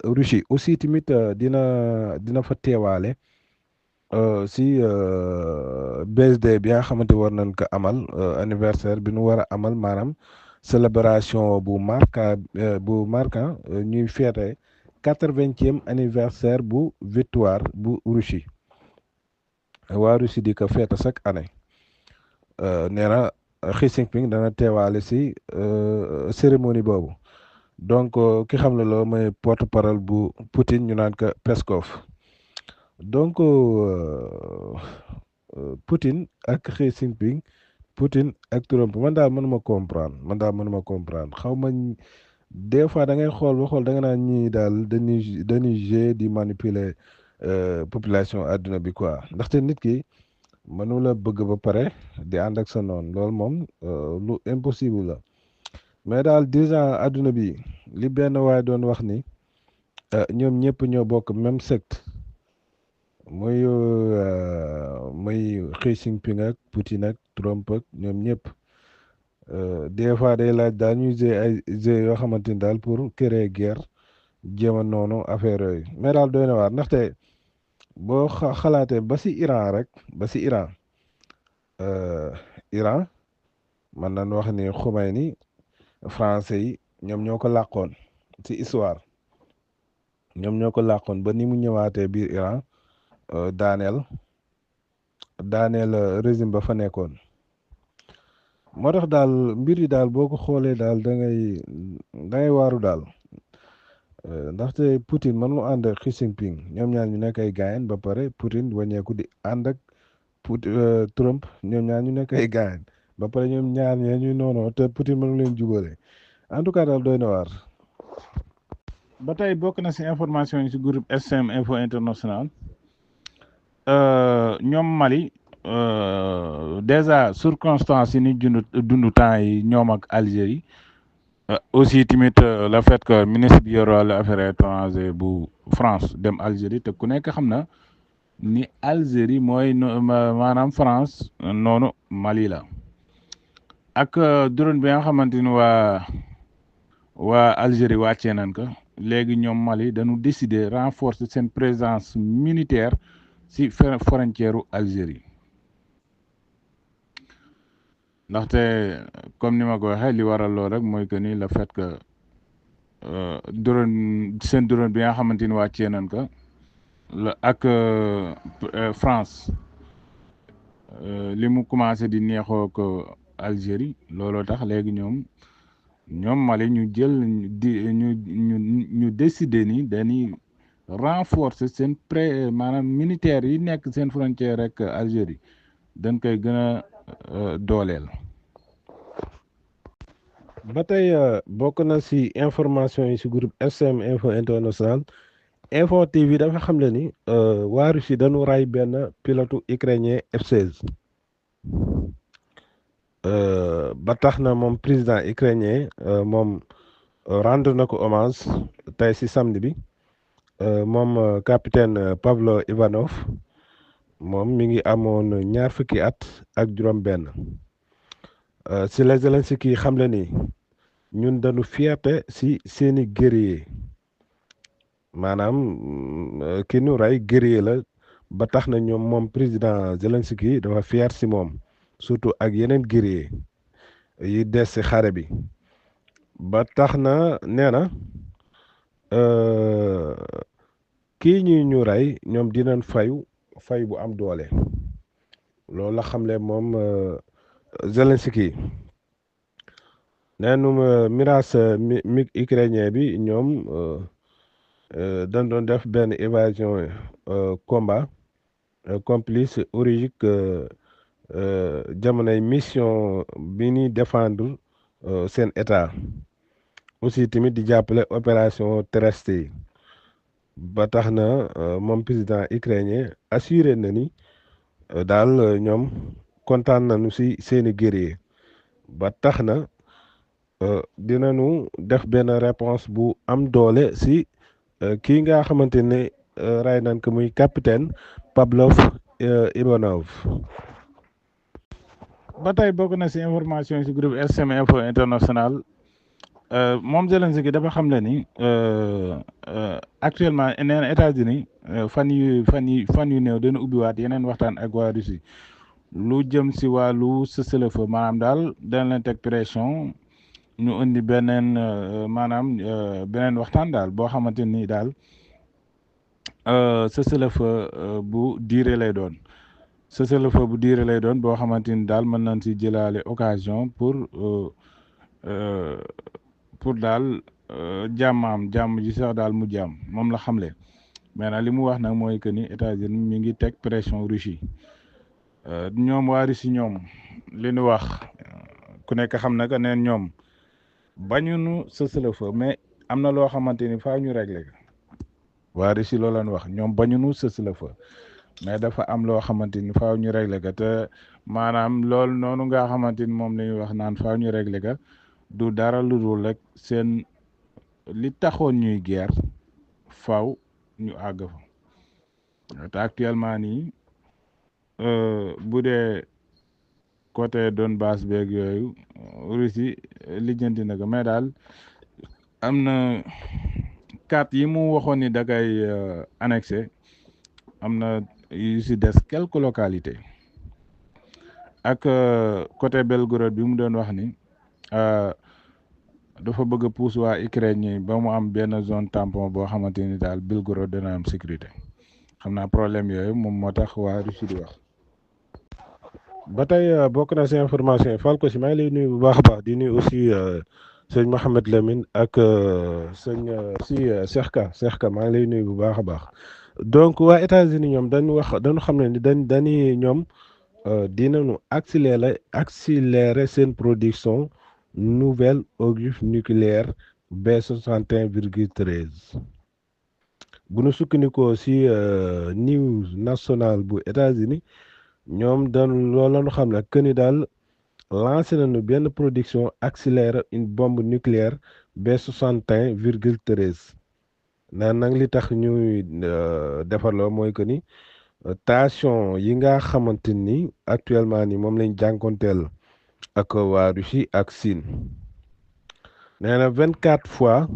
Russie aussi tamit dina fa teewaale ci BSD bi nga xamante war nañ ko amal anniversaire bi nu war a amal maanaam célébration bu marquant ñuy feete 80e anniversaire bu victoire bu Russie waa Russie di ko feete chaque année nee na Xi Jinping dana teewaale ci cérémonie boobu donc ki xam ne loo mooy porte-parole bu Poutine ñu naan ko Peskov donc Poutine ak Xi Jinping Poutine ak Trump man daal mënuma comprendre xaw ma des fois da ngay xool da nga naan ñii daal dañuy jouer di manipuler population àdduna bi quoi ndaxte nit ki mënu la bëgg ba pare di ànd ak sa noonu loolu moom lu impossible la mais daal déjà àdduna bi li benn waaye doon wax ni ñoom ñëpp ñoo bokk même secte muy Xi Jinping ak Poutine ak Trump ak ñoom ñëpp des fois day laaj daal ñuy jeu ay jeu yoo xamante ni daal pour créer guerre jéem a noonu affaire yooyu mais daal doy na waar ndaxte boo xalaatee ba ci Iran rek Iran man nañ wax ni Khomeini français yi ñoom ñoo ko làqoon ci histoire ñoom ñoo ko làqoon ba ni mu ñëwaatee biir Iran daaneel régime ba fa nekkoon. moo tax daal mbir yi daal boo ko xoolee daal da ngay waaru daal ndaxte Poutine man mu ànd ak Xi Jinping ñoom ñaar ñu nekk ay gaayen ba pare Poutine wàññeeku di ànd ak Trump ñoom ñaar ñu nekk ay gaayen ba pare ñoom ñaar ñee ñuy noonu te Poutine mënu leen jubale en tout cas daal doy na waar. ba tey bokk na si information yi si groupe SM Info International ñoom Mali déjà circonstances yi ni dundu temps yi ñoom ak Algérie aussi tamit le fait que ministre bi yor wàllu affaires étrangères bu France dem Algérie te ku nekk xam na ni Algérie mooy maanaam France noonu Mali la ak drone bi nga xamante ni waa Algérie wàccee nañ ko léegi ñoom Mali dañu décider renforcer seen présence militaire si frontière u Algérie ndaxte comme ni ma ko waxee li waral lool rek mooy que ni le fait que seen drone bi nga xamante ni wàccee nañ ko ak France li mu commencé di neexoo ko Algérie looloo tax léegi ñoom Mali ñu jël ñu décider ni dañuy renforcer seen maanaam militaire yi nekk seen frontière rek Algérie dañ koy gën a dooleel. ba tey bokk na si information yi si groupe SM Info International Info TV dafa xam le ni waa Russie dañu ray benn pilote ukrainien F-16 ba tax na moom président ukrainien moom rendre na ko hommage tey si samedi bi moom capitaine Pavlo Ivanov moom mi ngi amoon 20 fukki at ak juróom-benn si la Zelensky xam le ni ñun dañu fierté si seeni guerrier maanaam ki nu rey guerrier la ba tax na ñoom moom président Zelensky dafa fier si moom surtout ak yeneen guerrier yi des si xare bi ba tax na nee na kii ñu rey ñoom dinañ fay bu am doole loolu la xamle moom Zelensky neenu miraas MiG ukrainien bi ñoom dañ doon def benn évasion combat complice horrifique jamonoy mission bi ñuy défendre seen état aussi tamit di jàppale opération terrestre yi ba tax na moom président ukrainien assuré na ni daal ñoom kontaan nañu si seeni guerrier ba tax na dinañu def benn réponse bu am doole si kii nga xamante ne rey nañ ko muy capitaine Pavlo Ivanov. ba tey bokk na si information si groupe SM Info International moom Zelensky dafa xam le ni actuellement nee na États-Unis fan yu néew dana ubbiwaat yeneen waxtaan ak waa Russie lu jëm si wàllu cessez-le-feu maanaam daal dana leen teg pression ñu indi beneen beneen waxtaan daal boo xamante ni daal cessez-le-feu bu diire lay doon cessez-le-feu bu diire lay doon boo xamante ni daal mën nañ si jëlaale occasion pour daal jàmm ji sax daal mu jàmm moom la xamle maintenant li mu wax nag mooy que ni États-Unis mi ngi teg pression Russie ñoom waa Russie ñoom li ñu wax ku nekk xam na que neen ñoom bañunu cessez-le-feu mais am na loo xamante ni faaw ñu régler ko waa Russie loolu lañ wax ñoom bañunu cessez-le-feu mais dafa am loo xamante ni faaw ñu régler ko te maanaam loolu noonu nga xamante ni moom la ñuy wax naan faaw ñu régler ko du dara lu dul rek seen li taxoon ñuy guerre faaw ñu àgg fa te actuellement nii bu dee côté Donbass beeg yooyu Russie lijjanti na ko mais daal am na 4 yi mu waxoon ni da koy annexé am na yu si des quelques localités ak côté Belgorod bi mu doon wax ni dafa bëgg a pousse waa Ukraine ñi ba mu am benn zone tampon boo xamante ni daal Belgorod dana am sécurité xam naa problème yooyu moom moo tax waa Russie di wax. ba tey bokk na si information yi fal ko si maa ngi lay nuyu bu baax a baax di nuyu aussi sëñ Mouhamed Lamine ak sëñ Cheikh Ka maa ngi lay nuyu bu baax a baax donc waa États-Unis ñoom dañu xam ne ni dañuy ñoom dinañu accélérer seen production nouvelle ogive nucléaire B61,13 bu nu sukkandikoo si news national bu États-Unis ñoom loolu la ñu xam ne que ni daal lancé nañu benn production accélérée une bombe nucléaire B61,13 nag li tax ñuy defarloo mooy que ni tension yi nga xamante ni actuellement ni moom lañ jànkonteel ak waa Russie ak Chine nee na 24 fois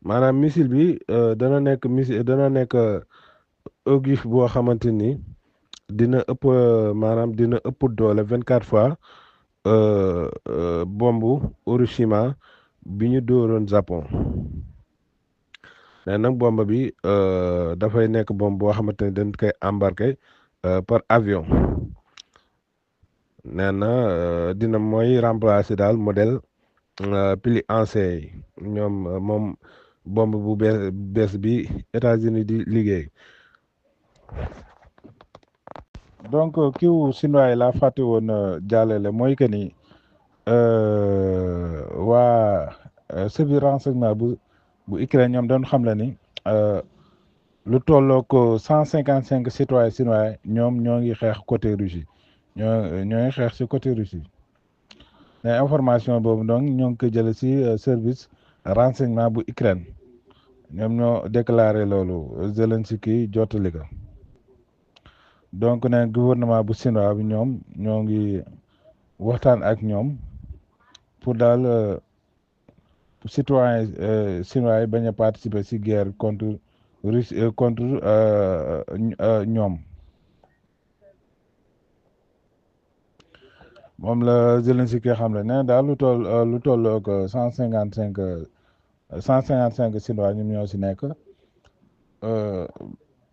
maanaam missile bi dana nekk ogive boo xamante ni dina ëpp doole 24 fois bombu Hiroshima bi ñu dóoroon Japon nee nag bombe bi dafay nekk bombe boo xamante ni dañ koy embarqué par avion nee na dina mooy remplacer daal modèle pili ancien yi moom bombe bu bees bi États-Unis di liggéey. donc kiw chinois yi laa fàtte woon jàllale mooy que ni waa service renseignement bu Ukraine ñoom dañu xam le ni lu tolloo ko 155 citoyens chinois ñoom ñoo ngi xeex côté Russie ñoo ngi xeex si côté Russie mais information boobu donc ñoo ngi ko jële si service renseignement bu Ukraine ñoom ñoo déclaré loolu Zelensky jottali ko donc ne gouvernement bu chinois bi ñoom ñoo ngi waxtaan ak ñoom pour daal citoyen chinois yi bañ a participer ci guerre contre Russie contre ñoom moom la Zelensky xam ne ne daal lu toll ak 155 chinois ñoom ñoo ci nekk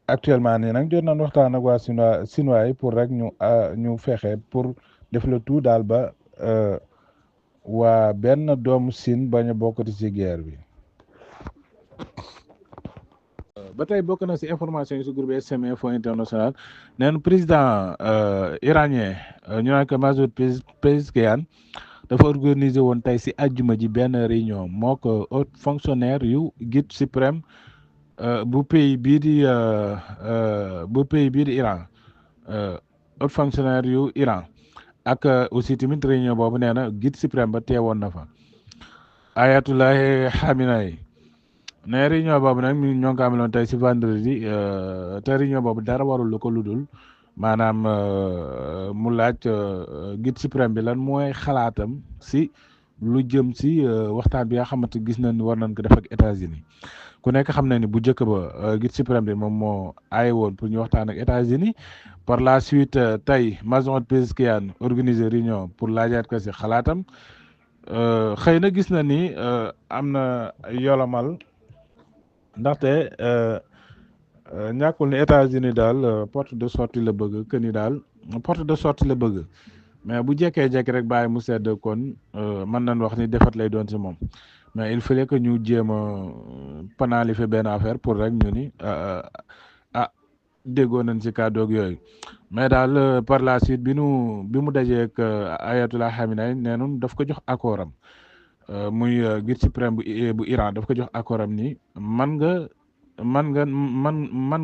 actuellement nii nag jot nañ waxtaan ak waa chinois yi pour rek ñu fexe pour def le tout daal ba waa benn doomu Chine bañ a bokkati ci guerre bi. ba tey bokk na ci information yi ci groupe SM Info International neen président iranien ñu naan ko Masoud Pezeshkian dafa organiser woon tey ci àjjuma ji benn réunion moo ko haut fonctionnaire yu guide suprême bu pays bii di Iran haut fonctionnaire yu Iran ak aussi tamit réunion boobu nee na guide suprême ba teewoon na fa Ayatollah Khamenei ne réunion boobu nag ñoo ngi ko amaloon tey si vendredi te réunion boobu dara warul lu ko ludul maanaam mu laaj guide suprême bi lan mooy xalaatam si lu jëm si waxtaan bi nga xamante gis nañ ni war nañ ko def ak États-Unis ku nekk xam na ni bu njëkk ba guide suprême bi moom moo aaye woon pour ñu waxtaan ak États-Unis par la suite tey Masoud Pezeshkian organiser réunion pour laajaat ko si xalaatam xëy na gis na ni am na yolomal ndaxte ñàkkul ni États-Unis daal porte de sortie la bëgg que ni daal porte de sortie la bëgg mais bu jekkee-jekki rek bàyyi mu sedd kon mën nañ wax ni defat lay doon si moom mais il fallait que ñu jéem a pénaliser benn affaire pour rek ñu ni déggoo nañ si kàddoog yooyu mais daal par la suite bi mu dajee ak Ayatollah Khamenei nee nañ daf ko jox accord am muy guide suprême bu Iran daf ko jox accord am ni man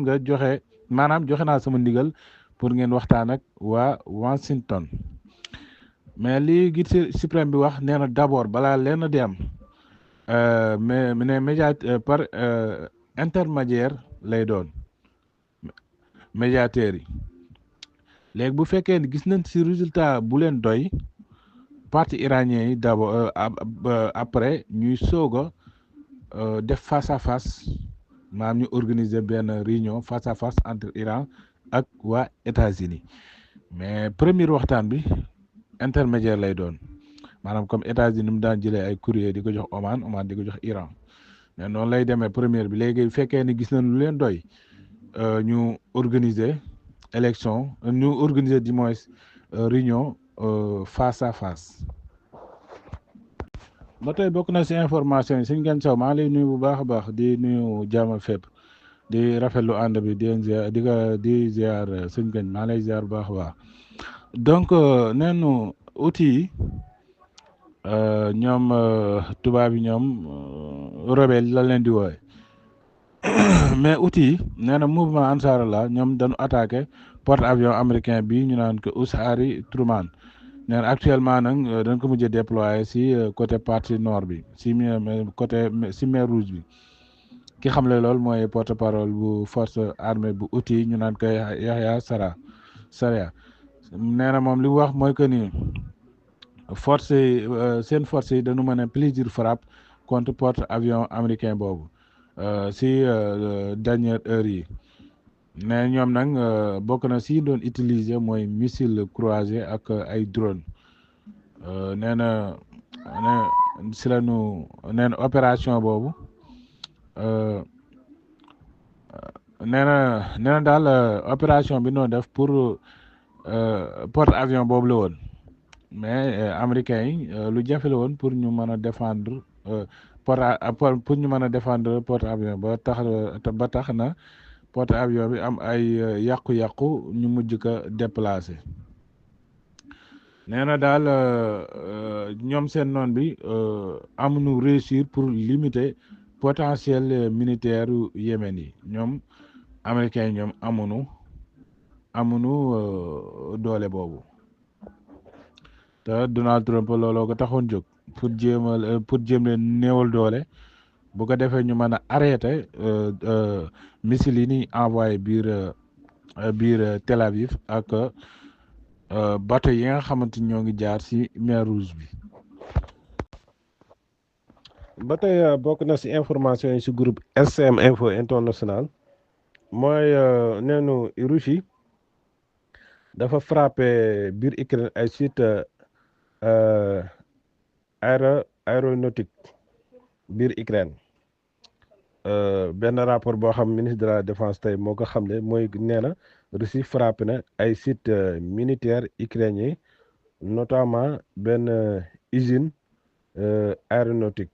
nga joxe maanaam joxe naa sama ndigal pour ngeen waxtaan ak waa Washington mais li guide suprême bi wax nee na d'abord balaa leen di am mais par intermédiaire lay doon médiateur yi léegi bu fekkee ni gis nañ ci résultat bu leen doy parti iranien yi d'abord après ñuy soog a def face à face maanaam ñu organiser benn réunion face à face entre Iran ak waa États-Unis mais premier waxtaan bi intermédiaire lay doon maanaam comme États-Unis mu daan jëlee ay courrier di ko jox Oman di ko jox Iran mais noonu lay demee première bi léegi fekkee ni gis nañ lu leen doy ñu organiser élection ñu organiser du moins réunion face à face. ba tey bokk na si information yi sëñ Gane Sow maa ngi lay nuyu bu baax a baax di nuyu Jaama Fépp di rafetlu ànd bi di ziar sëñ Gane maa lay ziar bu baax a baax donc neenu outils yi ñoom tubaab yi ñoom rebelle la leen di wooye mais outils yi nee na mouvement Ansarallah ñoom dañu attaqué porte avions américain bi ñu naan ko Harry Truman neen actuellement nag dañ ko mujjee déployé si côté partie nord bi si côté si mer Rouge bi ki xam le loolu mooy porte parole bu force armée bu outil ñu naan ko Yahya Sarea nee na moom li wax mooy que ni force yi seen force yi dañu mën a plaisir frappe contre porte avion américain boobu si dernière heure yi mais ñoom nag bokk na si doon utiliser mooy missile croisé ak ay drone nee na si la ñu nee na opération boobu nee na daal opération bi noonu def pour porte avion boobu la woon mais américains yi lu jafe la woon pour ñu mën a défendre pour ñu mën a défendre porte avion ba tax na porte avion bi am ay yàqu-yàqu ñu mujj ko déplacé nee na daal ñoom seen noon bi amuñu réussir pour limiter potentiel militaire Yémen yi ñoom américains yi ñoom amuñu doole boobu te Donald Trump looloo ko taxoon jóg pour jéem leen néewal doole bu ko defee ñu mën a arrêté missile yi ni envoyé biir Tel Aviv ak bateau yi nga xamante ñoo ngi jaar ci mer Rouge bi. ba tey bokk na ci information yi ci groupe SM Info International mooy neenu Russie dafa frappé biir Ukraine ay site aéronautique biir Ukraine benn rapport boo xam ministre de la défense tey moo ko xamle mooy nee na Russie frappé na ay site militaire ukrainien notamment benn usine aéronautique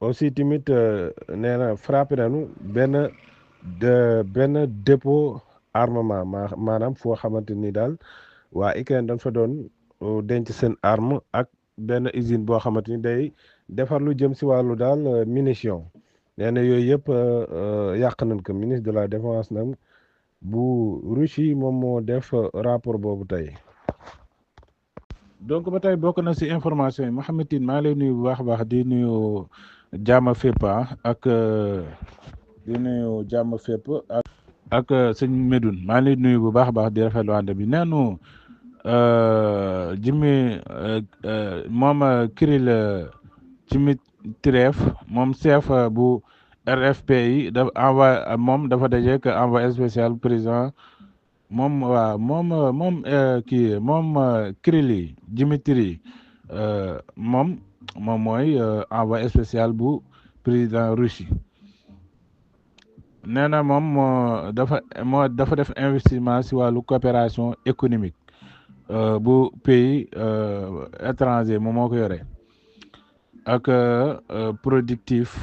aussi tamit nee na frappé nañu benn dépôt armement maanaam foo xamante ni daal waa Ukraine dañ fa doon denc seen arme ak benn usine boo xamante ni day defar lu jëm si wàllu daal munition nee na yooyu yëpp yàq nañ ko ministre de la défense nag bu Russie moom moo def rapport boobu tey. donc ba tey bokk na si information yi Mouhamed Tine maa ngi lay nuyu bu baax a baax di nuyu Jaama Fépp ak di nuyu Jaama Fépp ak sëñ Medoune maa ngi lay nuyu bu baax a baax di rafetlu ànd bi neenu Jimmy moom Kirill Dmitriev moom chef bu RFPI dafa envoyé moom dafa daje que envoyé spécial président moom waaw moom Kirill Dmitri moom mooy envoyé spécial bu président Russie nee na moom dafa def investissement si wàllu coopération économique bu pays étranger moom moo ko yore ak productif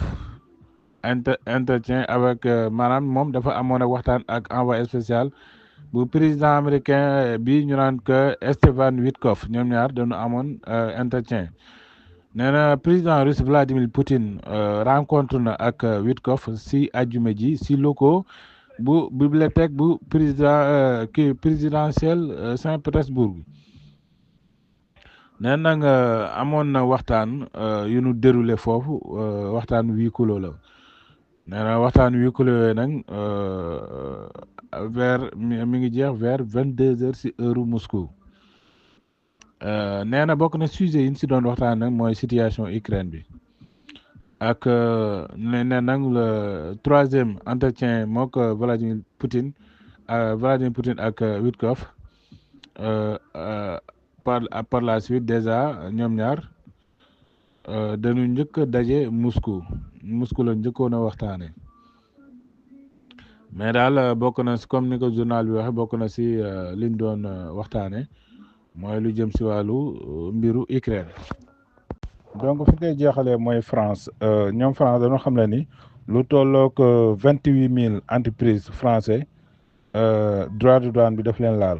entretien avec maanaam moom dafa amoon ak waxtaan ak envoyé spécial bu président américain bi ñu naan que Stephen Witkoff ñoom ñaar dañu amoon entretien nee na président russe Vladimir Poutine rencontre na ak Witkoff si ajuma ji si locaux bu bibliothèque bu présidentielle Saint-Pétersbourg nee na nga amoon na waxtaan yu nu déroulé foofu waxtaan huis clos la nee na waxtaan huis clos yooyu nag mi ngi jeex vers 22h si heure Moscou nee na bokk na sujet yi ñu si doon waxtaan nag mooy situation Ukraine bi ak nee na nag le troisième entretien moo ko Vladimir Poutine ak Witkoff par la suite déjà ñoom ñaar dañu njëkk a daje Moscou la njëkkoon a waxtaane mais daal bokk na si comme ni ko journal bi waxe bokk na si liñ doon waxtaane mooy lu jëm si wàllu mbiru Ukraine. donc fi koy jeexalee mooy France ñoom France dañoo xam ne ni lu tollook 28 000 entreprises français droit de douane bi daf leen laal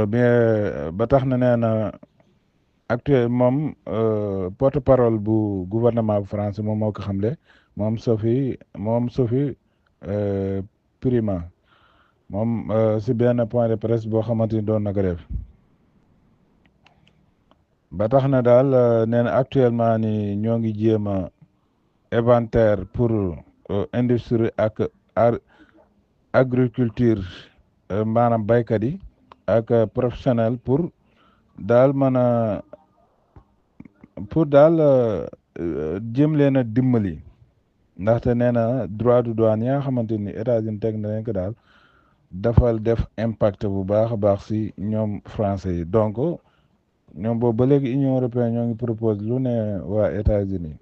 bien ba tax na nee na actuel moom porte parole bu gouvernement bu français moom moo ko xamle moom Sophie Prima moom si benn point de presse boo xamante ni doon na ko def ba tax na daal nee na actuellement ni ñoo ngi jéem a inventaire pour industrie ak agriculture maanaam baykat yi ak professionnel pour daal mën a jéem leen a dimbali ndaxte nee na droit de douane yi nga xamante ni États-Unis teg na leen ko daal dafal def impact bu baax a baax si ñoom français yi donc ñoom boobu ba léegi Union européenne ñoo ngi propose lu ne waa États-Unis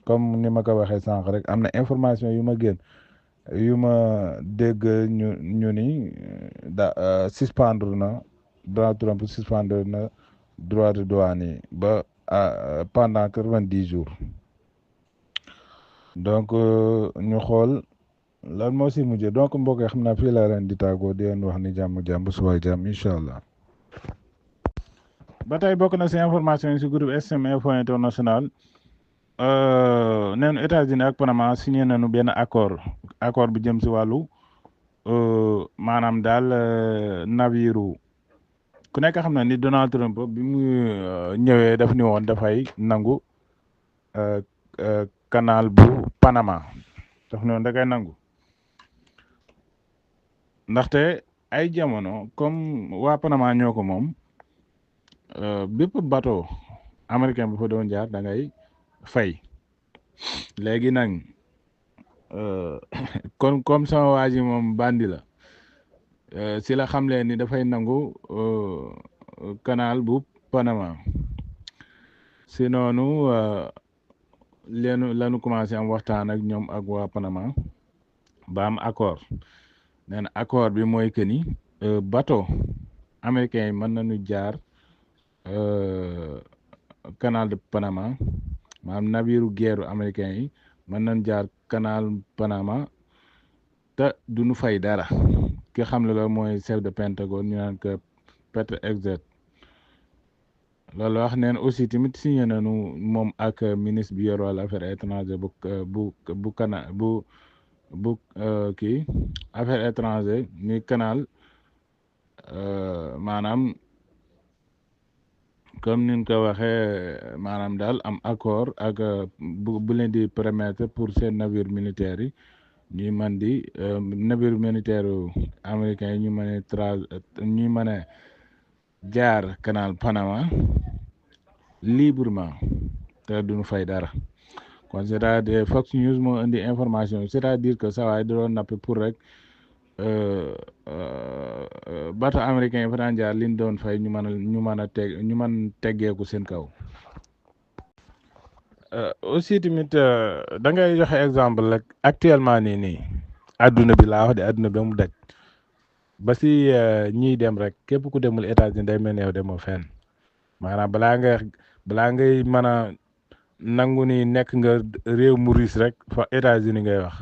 comme ni ma ko waxee sànq rek am na information yu ma génn yu ma dégg ñu ni suspendre na Donald Trump suspendre na droit de douane yi ba pendant 90 jours donc ñu xool lan moo si mujjee donc mbokk yi xam naa fii laa leen di tàggoo di leen wax ni jàmm suba jàmm incha allah. ba tey bokk na si information yi si groupe SM Info International neenu États-Unis ak Panama signé nañu benn accord bi jëm si wàllu maanaam daal naviru ku nekk xam na ni Donald Trump bi mu ñëwee daf ni woon dafay nangu canal bu Panama daf ni woon da koy nangu ndaxte ay jamono comme waa Panama ñoo ko moom bépp bateau américain bu fa doon jaar da ngay fay léegi nag kon comme sama waa ji moom bandi la si la xam leen ni dafay nangu canal bu Panama si noonu lanu commencé am waxtaan ak ñoom ak waa Panama ba am accord nee na accord bi mooy que ni bateau américain yi mën nañu jaar canal de Panama maanaam naviru guerre américain yi mën nañ jaar canal Panama te duñu fay dara ki xam la mooy chef de Pentagone ñu naan que Peter Hegseth loolu wax neen aussi tamit signé nañu moom ak ministre bi yor wàllu affaires étrangères bu kii affaires étrangères ni canal maanaam comme niñ ko waxee maanaam daal am accord ak bu leen di permettre pour seen navire militaire yi ñuy mën di navire militaire américain yi ñu mën a jaar canal Panama librement te duñu fay dara kon c'est-à-dire Fox News moo indi information c'est-à-dire que saa waay da doon nappi pour rek bateau américain yi fa daan jaar liñ doon fay ñu mën teggeeku seen kaw. aussi tamit da ngay joxe exemple rek actuellement nii adduna bi laa wax de adduna bi mu daj ba si ñiy dem rek képp ku demul États-Unis day mel ne yow demoo fenn maanaam balaa ngay mën a nangu ni nekk nga réew mu riis rek fa États-Unis ngay wax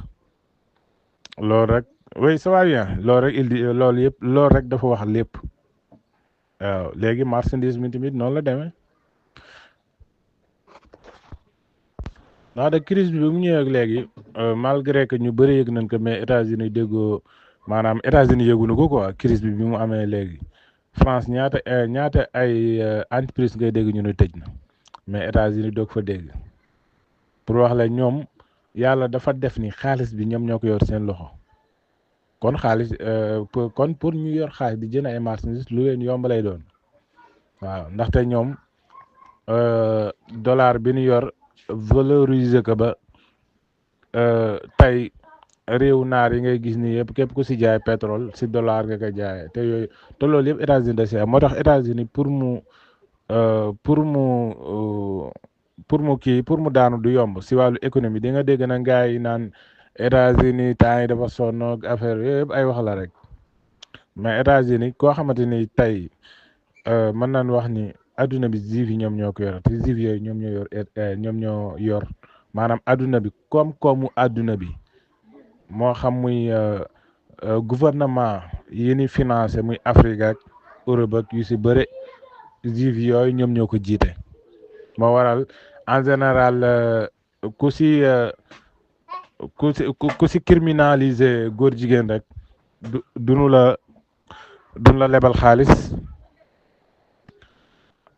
loolu rek oui ça va bien loolu rek loolu rek dafa wax lépp waaw léegi marchandise mi tamit noonu la demee ndax de crise bi mu ñëwee ak léegi malgré que ñu bëri yëg nañ ko mais États-Unis déggoo maanaam États-Unis yëgunu ko quoi crise bi mu amee léegi France ñaata ay entreprise ngay dégg ñu ne tëj na mais États-Unis doog fa dégg pour wax la ñoom yàlla dafa def ni xaalis bi ñoom ñoo ko yor seen loxo kon pour ñu yor xaalis di jënd ay marchandises lu leen yomb lay doon waaw ndaxte ñoom dollar bi ñu yor valoriser ko ba tey réew naar yi ngay gis nii yëpp képp ku si jaay pétrole si dollar nga koy jaayee te yooyu te loolu yëpp États-Unis da si am moo tax États-Unis pour mu daanu du yomb si wàllu économie di nga dégg na gars yi naan États-Unis temps yi dafa sonn ak affaire yëpp ay wax la rek mais États-Unis koo xamante ni tey mën naan wax ni adduna bi juif yi ñoom ñoo ko yor te juif yooyu ñoom ñoo yor maanaam adduna bi koom-koomu adduna bi moo xam muy gouvernement yi ni financé muy Afrique ak Europe ak yu si bëre juif yooyu ñoom ñoo ko jiite moo waral en général ku si criminaliser góor jigéen rek duñu la lebal xaalis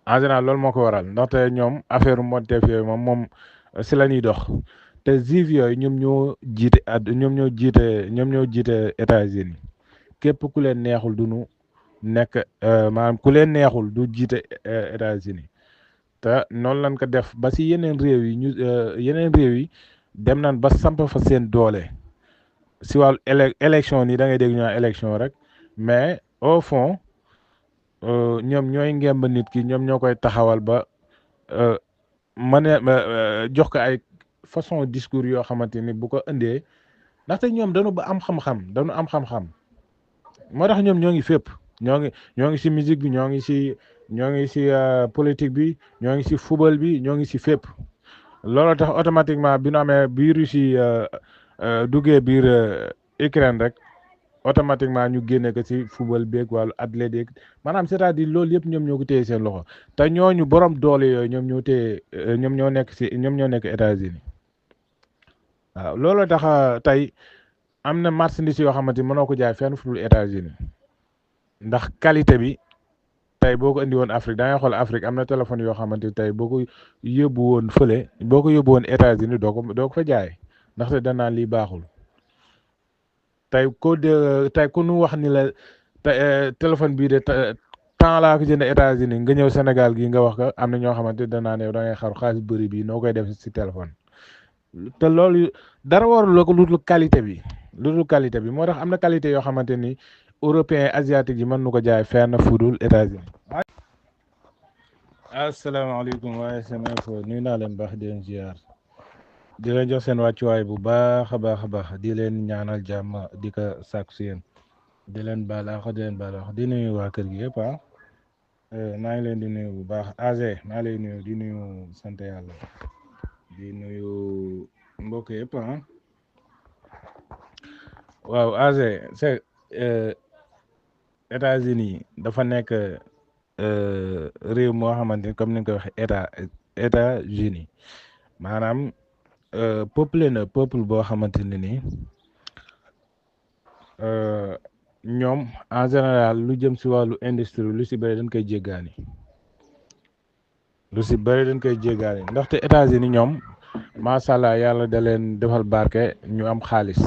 en général loolu moo ko waral ndaxte ñoom affaire monteef yooyu moom si la ñuy dox te juif yooyu ñoom ñoo jiite États-Unis képp ku leen neexul duñu nekk maanaam ku leen neexul du jiite États-Unis te noonu lañ ko def ba si yeneen réew yi dem nañ ba samp fa seen doole si wàllu élection nii da ngay dégg ñu naan élection rek mais au fond ñoom ñooy ngemb nit ki ñoom ñoo koy taxawal ba mën a jox ko ay façon discours yoo xamante ni bu ko indee ndaxte ñoom dañu am xam-xam moo tax ñoom ñoo ngi fépp ñoo ngi si musique bi ñoo ngi si politique bi ñoo ngi si football bi ñoo ngi si fépp loolu tax automatiquement bi nu amee bi Russie duggee biir Ukraine rek automatiquement ñu génne ko ci football beeg wàllu athlétique maanaam c'est-à-dire loolu yëpp ñoom ñoo ko téye seen loxo te ñooñu borom doole yooyu ñoom ñoo nekk États-Unis waaw loolu tax tey am na marchandise yoo xamante ni mënoo ko jaay fenn fu dul États-Unis ndax qualité bi tey boo ko indi woon Afrique da ngay xool Afrique am na téléphone yoo xamante ni tey boo ko yóbbu woon fële boo ko yóbbu woon États-Unis doo ko fa jaay ndaxte danaan lii baaxul. tey ku nu wax ni la téléphone bii de temps laa ko jënd États-Unis nga ñëw Sénégal gi nga wax ko am na ñoo xamante danaa ne da ngay xaru xaalis bëri bii noo koy def si téléphone te loolu dara warul la ko lu dul qualité bi moo tax am na qualité yoo xamante ni européen asiatique yi mën nu ko jaay fenn fudul États-Unis. asalaamaaleykum waaye SeneInfo nuyu naa leen baax di leen ziar di leen jox seen wàccuwaay bu baax a baax di leen ñaanal jàmm di ko sàkku si yéen di leen baalaax di nuyu waa kër gi yëpp maa ngi leen di nuyu bu baax AG maa lay nuyu di nuyu sant yàlla di nuyu mbokk yëpp waaw AG c'est États-Unis dafa nekk réew moo xamante ni comme ni nga ko waxee États-Unis maanaam peuple boo xamante ne ni ñoom en général lu jëm si wàllu industrie lu si bëri dañ koy jéggaani ndaxte États-Unis ñoom macha allah yàlla da leen defal barke ñu am xaalis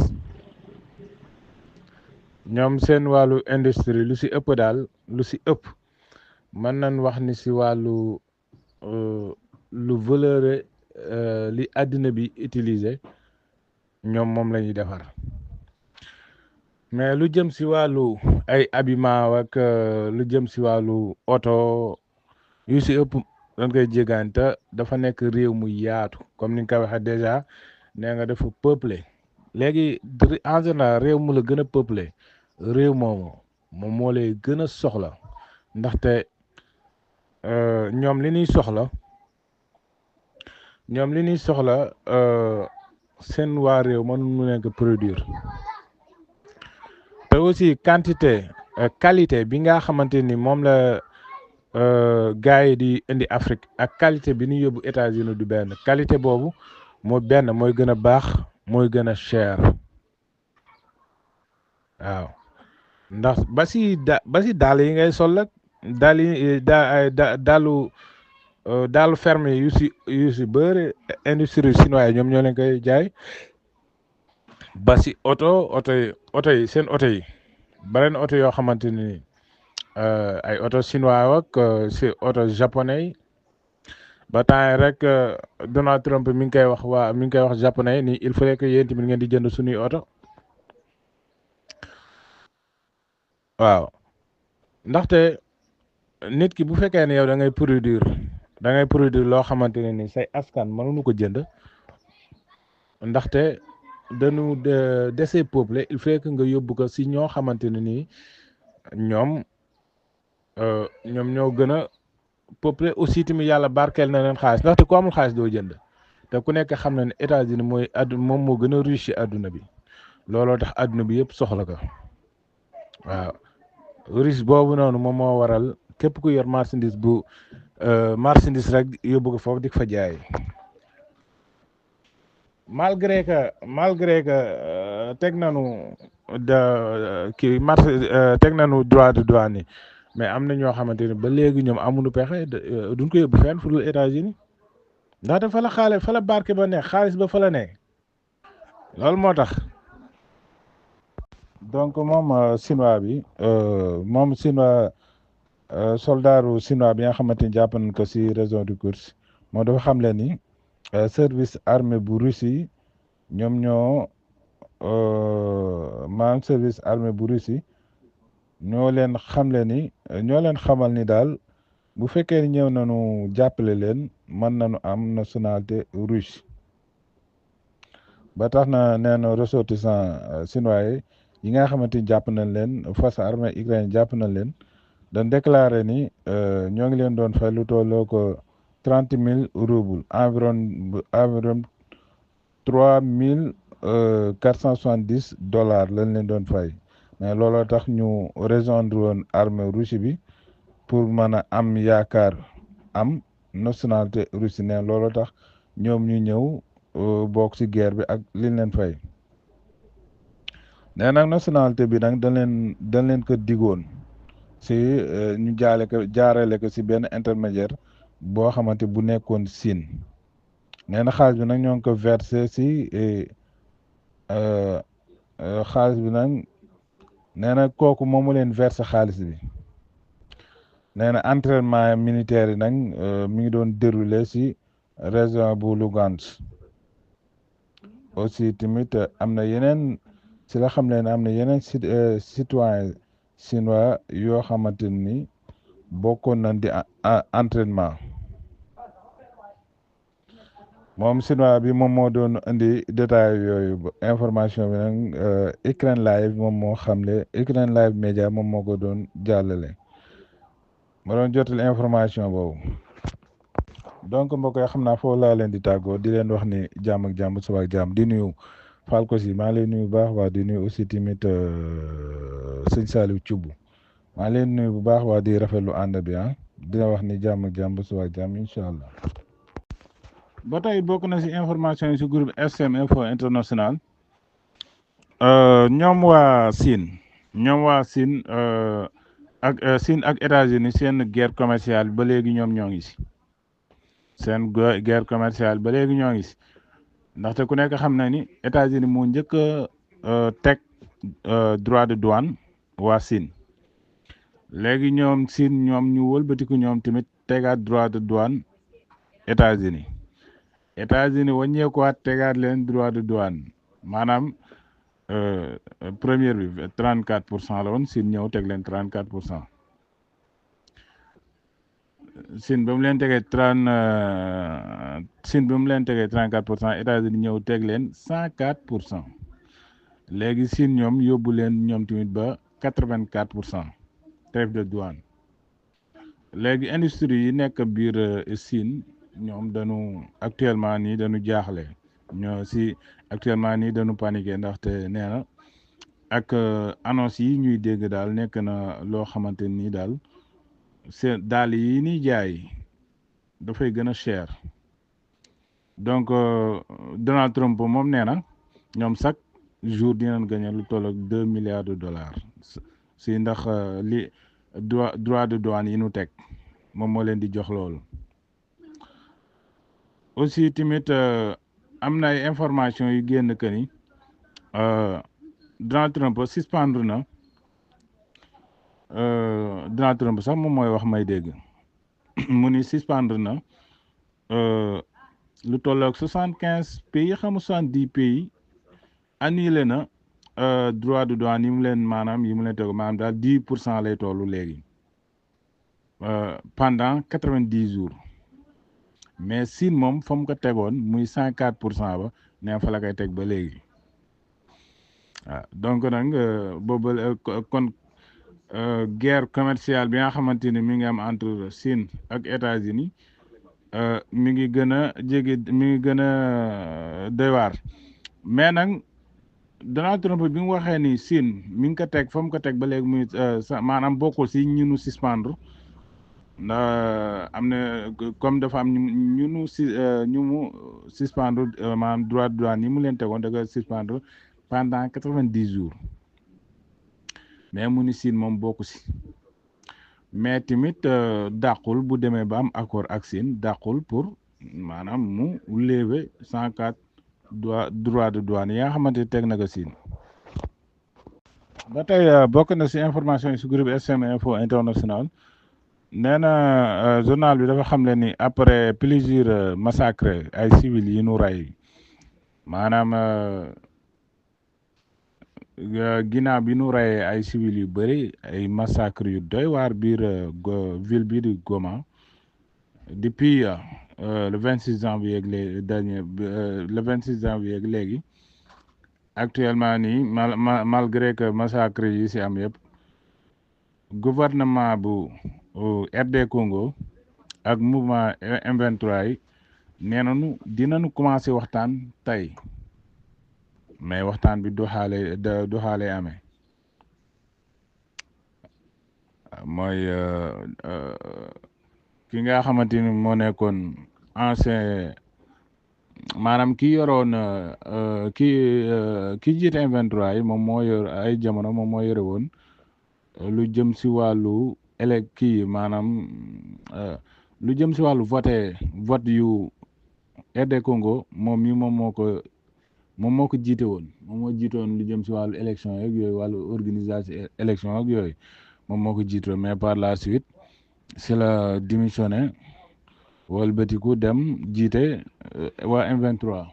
ñoom seen wàllu industrie lu si ëpp mën nañ wax ni si wàllu lu valeur li àddina bi utiliser ñoom moom la ñuy defar mais lu jëm si wàllu ay habillement ak lu jëm si wàllu oto yu si ëpp dañ koy jéggaan te dafa nekk réew mu yaatu comme ni nga ko waxee déjà nee nga dafa peuplé léegi en général réew mu la gën a peuplé réew moom moo lay gën a soxla ndaxte ñoom li ñuy soxla seen waa réew mënu mu nekk produire te aussi qualité bi nga xamante ni moom la gars yi di indi Afrique ak qualité bi ñu yóbbu États-Unis du benn qualité boobu mooy gën a baax mooy gën a cher waaw ndax ba si dàll yi ngay sol ak dàll yi daalu ferme yu si bëri industrie chinoise ñoom ñoo leen koy jaay ba si oto yi seen oto yi beneen oto yoo xamante ni ay oto chinois ak si oto japonais yi ba temps rek Donald Trump mi ngi koy wax japonais ni il fallait que yéen tamit ngeen di jënd suñuy oto waaw ndaxte nit ki bu fekkee ne yow da ngay produire loo xamante ne ni say askan mënuñu ko jënd ndaxte dañu dese peuple il faut que nga yóbbu ko si ñoo xamante ne nii ñoom ñoo gën a peuple aussi tamit yàlla barkeel na leen xaalis ndaxte ku amul xaalis doo jënd te ku nekk xam na ne États-Unis mooy moom moo gën a riche ci àdduna bi looloo tax àdduna bi yëpp soxla ko waaw riche boobu noonu moom moo waral képp ku yor marchandise rek yóbbu ko foofu di ko fa jaay malgré que teg nañu teg nañu droit de douane yi mais am na ñoo xamante ne ba léegi ñoom amuñu pexe duñ ko yóbbu fenn fu dul États-Unis ndaxte fa la barke ba ne xaalis ba fa la ne loolu moo tax donc moom chinois bi moom chinois soldaaru chinois bi nga xamante ni jàpp nañ ko si région de Kursk moo dafa xam le ni service armée bu Russie ñoom ñoo maanaam service armée bu Russie ñoo leen xamal ni daal bu fekkee ni ñëw nañu jàppale leen mën nañu am nationalité russe ba tax na nee na ressortissant chinois yi nga xamante ni jàpp nañ leen force armée ukraine jàpp nañ leen dañ déclaré ni ñoo ngi leen doon fay lu tolloo ko 30,000 roubles environ 3,470 dollars lañ leen doon fay mais looloo tax ñu rejoindre woon armée russe bi pour mën a am yaakaar am nationalité russe ne looloo tax ñoom ñu ñëw bokk ci guerre bi ak liñ leen fay nee nag nationalité bi nag dañ leen ko digoon si ñu jaarale ko si benn intermédiaire boo xamante bu nekkoon Chine nee na xaalis bi nag ñoo ngi ko versé si xaalis bi nag nee na kooku moomu leen versé xaalis bi nee na entraînement militaire yi nag mi ngi doon déroulé si région bu Lugansk aussi tamit am na yeneen si la xam leen am na yeneen citoyen chinois yoo xamante ni bokkoon nañ di entraînement moom chinois bi moom moo doon indi détail yooyu information bi nag Ukraine Live moom moo xamle Ukraine Live Média moom moo ko doon jàllale ma doon jotal information boobu donc mbokk yi xam naa foofu laa leen di tàggoo di leen wax ni jàmm ak jàmm suba ak jàmm di nuyu Falko si maa ngi lay nuyu bu baax waa di nuyu aussi tamit sëñ Saliou Thioub maa ngi leen nuyu bu baax waa di rafetlu ànd bi dina wax ni jàmm ak jàmm suba ak jàmm incha allah. ba tey bokk na si information yi si groupe SM Info International ñoom waa Chine ak Chine ak États-Unis seen guerre commerciale ba léegi ñoom ñoo ngi si seen guerre commerciale ba léegi ñoo ngi si ndaxte ku nekk xam na ni États-Unis moo njëkk a teg droit de douane waa Chine léegi ñoom Chine ñoom ñu wëlbatiku ñoom tamit tegaat droit de douane États-Unis wàññeekuwaat tegaat leen droit de douane maanaam première bi 34% la woon Chine ñëw teg leen 34%. Chine ba mu leen tegee 34% États-Unis ñëw teg leen 104% léegi Chine ñoom yóbbu leen ñoom tamit ba 84% tarif de douane léegi industrie yi nekk biir Chine ñoom dañu actuellement nii dañu jaaxle actuellement nii dañu paniqué ndaxte nee na ak annonce yi ñuy dégg daal nekk na loo xamante nii daal seen daal yi ñuy jaay dafay gën a cher donc Donald Trump moom nee na ñoom chaque jour dinañ gagné lu toll ak 2 milliards de dollars si ndax li droit de douane yi nu teg moom moo leen di jox loolu aussi tamit am na ay information yu génn que ni Donald Trump suspendre na Donald Trump sax moom mooy wax may dégg mu ni suspendre na lu toll ak 75 pays xam 70 pays annulé na droit de douane yi mu leen maanaam yi mu leen teg maanaam daal 10% lay tollu léegi pendant 90 jours mais Siin moom fa mu ko tegoon muy 104% ba nee fa la koy teg ba léegi waaw donc nag boobu kon guerre commerciale bi nga xamante ni mi ngi am entre Siin ak États-Unis mi ngi gën a jege mi ngi gën a doy waar mais nag Donald Trump bi mu waxee ni Siin mi ngi ko teg fa mu ko teg ba léegi muy maanaam bokkul si ñu nu suspendre ndax am na comme dafa am ñu mu suspendre maanaam droit de douane yi mu leen tegoon da nga suspendre pendant 90 jours mais mu ni Siin moom bokku si mais tamit dàqul bu demee ba am accord ak Siin dàqul pour maanaam mu lever 104 droit de douane yi nga xamante ni teg na ko Siin ba tey bokk na si information yi si groupe SM Info International nee na journal bi dafa xamle ni après plusieurs massacres ay civils yi nu rey maanaam ginnaaw bi nu reyee ay civils yu bëri ay massacres yu doy waar biir ville bi di Goma depuis le 26 janvier ak léegi dernier le 26 janvier ak léegi actuellement nii malgré que massacres yi si am yëpp gouvernement bu RD Congo ak mouvement M23 yi nee nañu dinañu commencé waxtaan tey mais waxtaan bi du xaale amee mooy ki nga xamante ni moo nekkoon ancien maanaam ki yoroon ki jiite M23 yi moom moo yor ay jamono moom moo yore woon lu jëm si wàllu kii maanaam lu jëm si wàllu vote yu RD Congo moom moo ko jiite woon moom moo jiite woon lu jëm si wàllu élection yeeg yooyu wàllu organisation élection ak yooyu moom moo ko jiite woon mais par la suite si la démissionné walbatiku dem jiite waa M23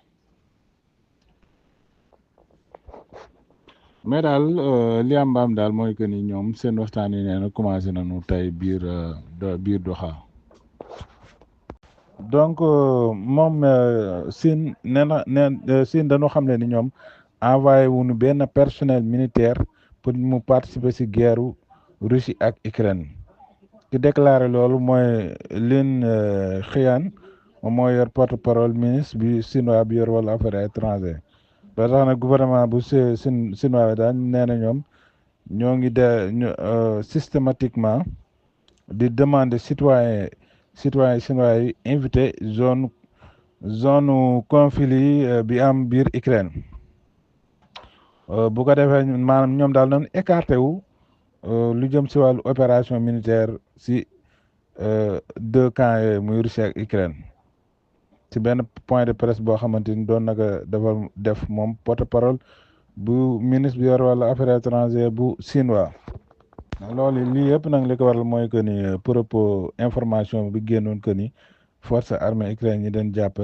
mais daal li am mbaam daal mooy que ni ñoom seen waxtaan yi nee na commencé nañu tey biir Doha donc moom Siin Siin dañoo xam ne ni ñoom envoyé wuñu benn personnel militaire pour mu participer si guerre Russie ak Ukraine ki déclaré loolu mooy Lin Xian moom moo yor porte-parole ministre bi chinois bi yor wala affaires étrangères ba tax na gouvernement bu chinois bi daal nee na ñoom ñoo ngi systématiquement di demander citoyen chinois yi invité zone conflit bi am biir Ukraine bu ko defee maanaam ñoom daal nañ écarté wu lu jëm si wàllu opération militaire si 2 camps yooyu muy Russie ak Ukraine ci benn point de presse boo xamante ni doon naka dafa def moom porte-parole bu ministre bi yor wala affaires étrangères bu chinois loolu lii yëpp nag li ko waral mooy que ni propos information bi génnoon que ni force armée Ukraine ñi den jàpp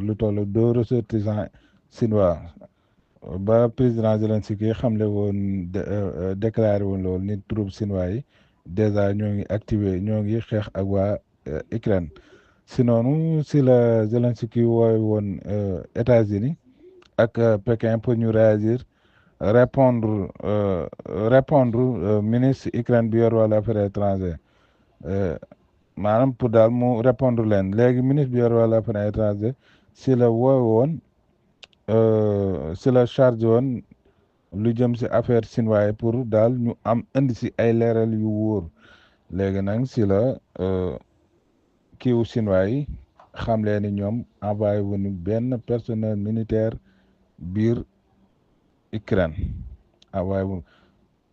lu toll 2 ressortissants chinois ba président Zelensky xamle woon déclaré woon loolu ni troupe chinois yi dèjà ñoo ngi xeex ak waa Ukraine si noonu si la Zelensky wooy woon États-Unis ak Pékin pour ñu répondre ministre Ukraine bi yor wàllu affaires étrangères maanaam pour daal mu répondre leen léegi ministre bi yor wàllu affaires étrangères si la wooy woon si la chargé woon lu jëm si affaire chinois yi pour daal ñu indi si ay leeral yu wóor léegi nag si la kiiwu chinois yi xam leen ni ñoom envoyé wuñu benn personnel militaire biir Ukraine envoyé wuñu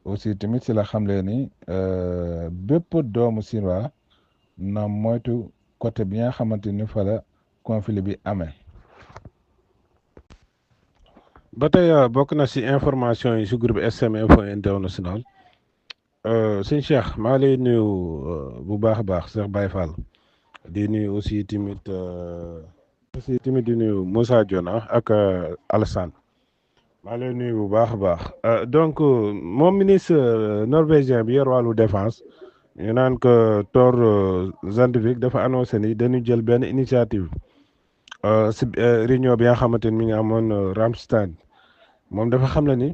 aussi tamit si la xam leen ni bépp doomu chinois na moytu côté bi nga xamante ni fa la conflit bi amee. ba tey bokk na si information yi si groupe SM Info International sëñ Cheikh maa lay nuyu bu baax a baax Cheikh Baye Fall di nuyu aussi tamit di nuyu Moussa Diona ak Alassane maa lay nuyu bu baax a baax donc moom ministre norvégien bi yor wàllu défense ñu naan ko Thor Zandvik dafa annoncé ni dañu jël benn initiative si réunion bi nga xamante ni mi ngi amoon Ramstein moom dafa xam ne ni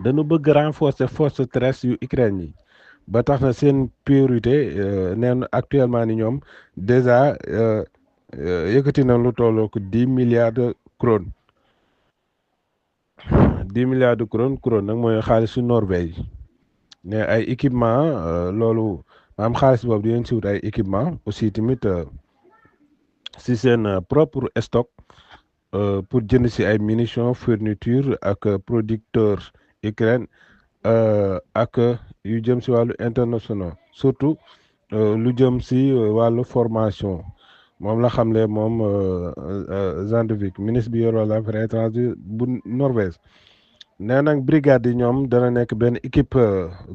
dañu bëgg renforcer force terrestre yu Ukraine yi ba tax na seen priorité neen actuellement ni ñoom déjà yëkkati na lu tolloo ko 10 milliards de couronnes 10 milliards de couronnes nag mooy xaalisu Norvège ne ay équipement loolu maam xaalis boobu di leen si wut ay équipement aussi tamit si seen propre stock pour jënd si ay munitions fourniture ak producteurs Ukraine ak yu jëm si wàllu international surtout lu jëm si wàllu formation moom la xamle moom Zandvik ministre bi yor wàllu affaires étrangères bu Norvège nee nag brigade yi ñoom dana nekk benn équipe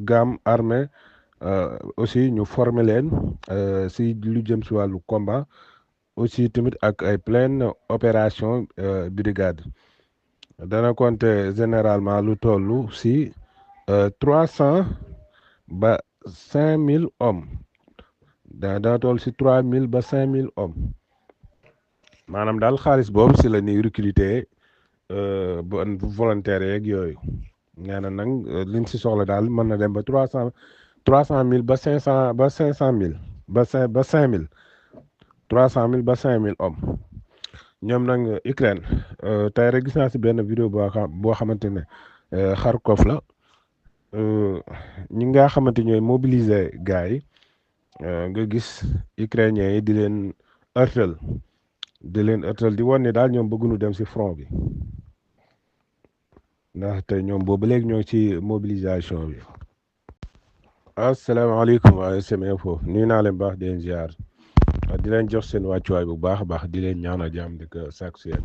gamme armée aussi ñu former leen si lu jëm si wàllu combat aussi tamit ak ay pleine opération brigade dana compter généralement lu tollu si 300 ba 5000 hommes dana toll si 3000 ba 5000 hommes maanaam daal xaalis boobu si la ñuy recruter volontaires yeeg yooyu nee na nag liñ si soxla daal mën na dem ba 300 000 ba 500 ba 500 000 ba 5000 300 000 ba 5000 hommes ñoom nag Ukraine tey rek gis naa si benn vidéo boo xamante ne Kharkov la ñi nga xamante ñooy mobiliser gars yi nga gis ukrainiens yi di leen ërtal di wan ne daal ñoom bëgguñu dem si front bi ndaxte ñoom boobu léegi ñoo ci mobilisation bi. asalaamaaleykum waa SM Info nuyu naa leen baax di leen ziar di leen jox seen wàccuwaay bu baax a baax di leen ñaanal jàmm di ko sàkku si yéen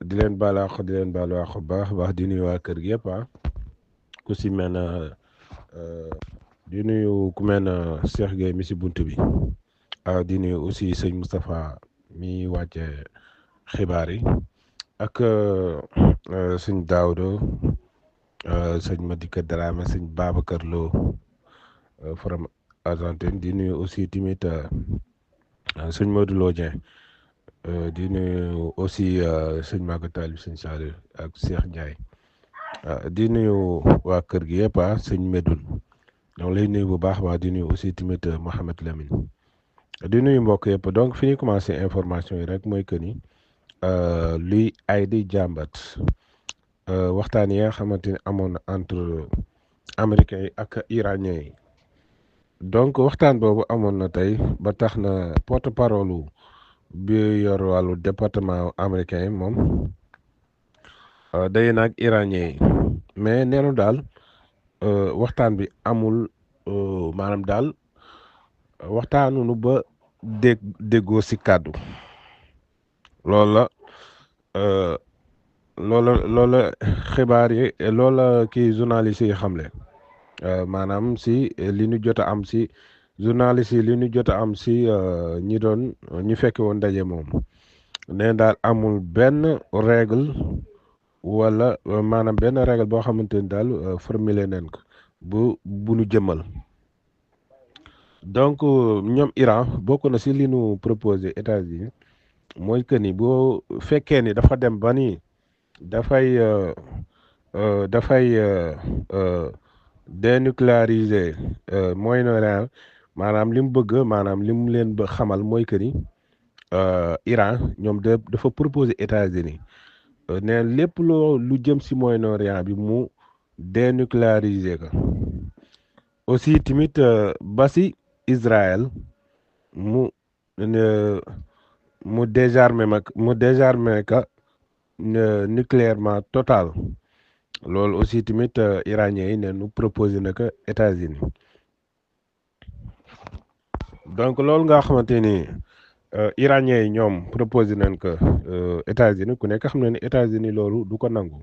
di leen balaax di leen balaax bu baax a baax di nuyu waa kër gi yëpp ku si mel na di nuyu ku mel na Cheikh Gueye mi si bunt bi di nuyu aussi sëñ Moustapha mi wàcce xibaar yi ak sëñ Daouda sëñ Madika Dramé sëñ Babacar Lo from Argentine di nuyu aussi tamit sëñ Modou Lo Dieng di nuyu aussi sëñ Maga Talib sëñ Saliou ak Cheikh Ndiaye di nuyu waa kër gi yëpp sëñ Medoune donc lay nuyu bu baax waa di nuyu aussi tamit Mohamed Lamine di nuyu mbokk yëpp donc fi ñuy commencé information yi rek mooy que ni luy ay di jàmbat waxtaan yi nga xamante ni amoon na entre américains yi ak iraniens yi donc waxtaan boobu amoon na tey ba tax na porte parole bi yor wàllu département américain yi moom day nag iraniens yi mais neenu daal waxtaan bi amul maanaam daal waxtaanunu ba déggoo si kàddu loolu la xibaar yi loola kii journaliste yi xamle maanaam si li ñu jot a am si journaliste yi li ñu jot a am si ñi fekke woon ndaje moom nee daal amul benn règle wala maanaam benn règle boo xamante ni daal formulé nañ ko bu ñu jëmmal donc ñoom Iran bokk na si li ñu proposé États-Unis mooy que ni boo fekkee ni dafa dem ba ni dafay dénucléariser Moyen-Orient maanaam li mu bëgg maanaam li mu leen ba xamal mooy que ni Iran ñoom dafa proposer États-Unis ne lépp lu jëm si Moyen-Orient bi mu dénucléariser ko aussi tamit ba si Israël mu désarmer ka nucléairement total loolu aussi tamit iraniens yi ne nu proposé na ko États-Unis donc loolu nga xamante ni iraniens yi ñoom proposé nañ ko États-Unis ku nekk xam na ni États-Unis loolu du ko nangu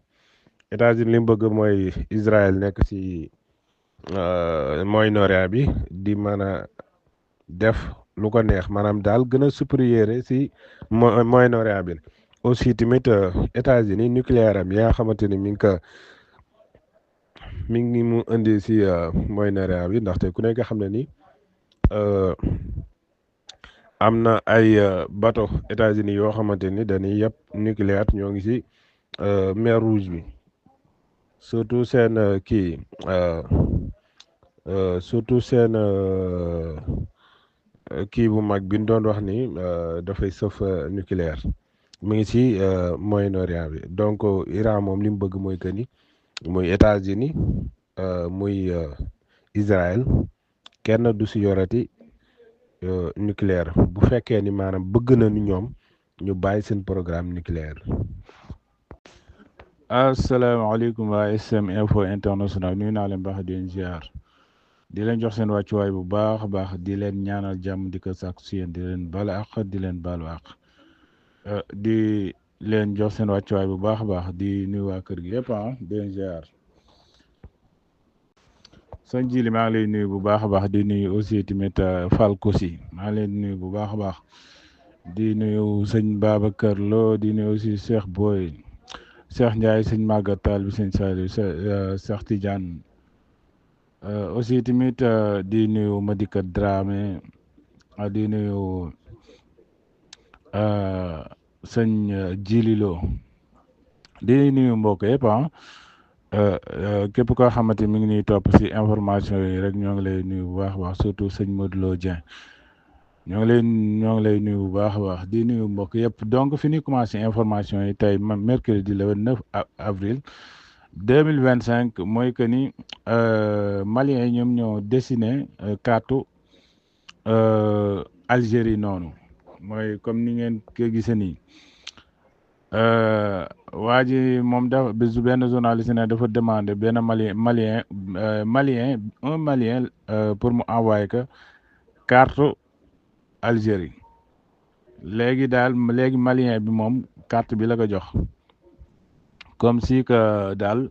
États-Unis li mu bëgg mooy Israël nekk ci Moyen-Orient bi di mën a def lu ko neex maanaam daal gën a supérieur ci Moyen-Orient bi aussi tamit États-Unis nucléaire am yaa xamante ni mi ngi mu indi si Moyen-Orient bi ndaxte ku nekk xam ne ni am na ay bateau États-Unis yoo xamante ni dañuy yëpp nucléaire ñoo ngi si mer Rouge bi surtout seen surtout seen kii bu mag bi ñu doon wax ni dafay sëf nucléaire mi ngi ci Moyen-Orient bi donc Iran moom li mu bëgg mooy que ni muy États-Unis muy Israël kenn du si yorati nucléaire bu fekkee ni maanaam bëgg nañu ñoom ñu bàyyi seen programme nucléaire. asalaamaaleykum waa SM Info International nuyu naa leen baax di leen ziar di leen jox seen wàccuwaay bu baax a baax di leen ñaanal jàmm di ko sàkku si yéen di leen baal àq di leen baalu àq di leen jox seen wàccuwaay bu baax a baax di nuyu waa kër gi yëpp di leen ziar sëñ Jili maa ngi lay nuyu bu baax a baax di nuyu aussi tamit Falcosi maa ngi leen nuyu bu baax a baax di nuyu sëñ Babacar Lo di nuyu aussi Cheikh Boy Cheikh Ndiaye sëñ Maguette Tall bi sëñ Saliou Cheikh Tidiane aussi tamit di nuyu Madika Dramé di nuyu sëñ Jililo di nuyu mbokk yëpp képp koo xamante mi ngi ñuy topp si information yi rek ñoo ngi lay nuyu bu baax a baax surtout sëñ Modou Lo Dieng ñoo ngi lay nuyu bu baax a baax di nuyu mbokk yëpp donc fi ñuy commencé information yi tey mercredi le 9 avril 2025 mooy que ni Maliens yi ñoom ñoo dessiné carte Algérie noonu mooy comme ni ngeen ko gisee nii waa ji moom dafa benn journaliste ne dafa demandé benn malien un malien pour mu envoyer que carte Algérie léegi malien bi moom carte bi la ko jox comme si que daal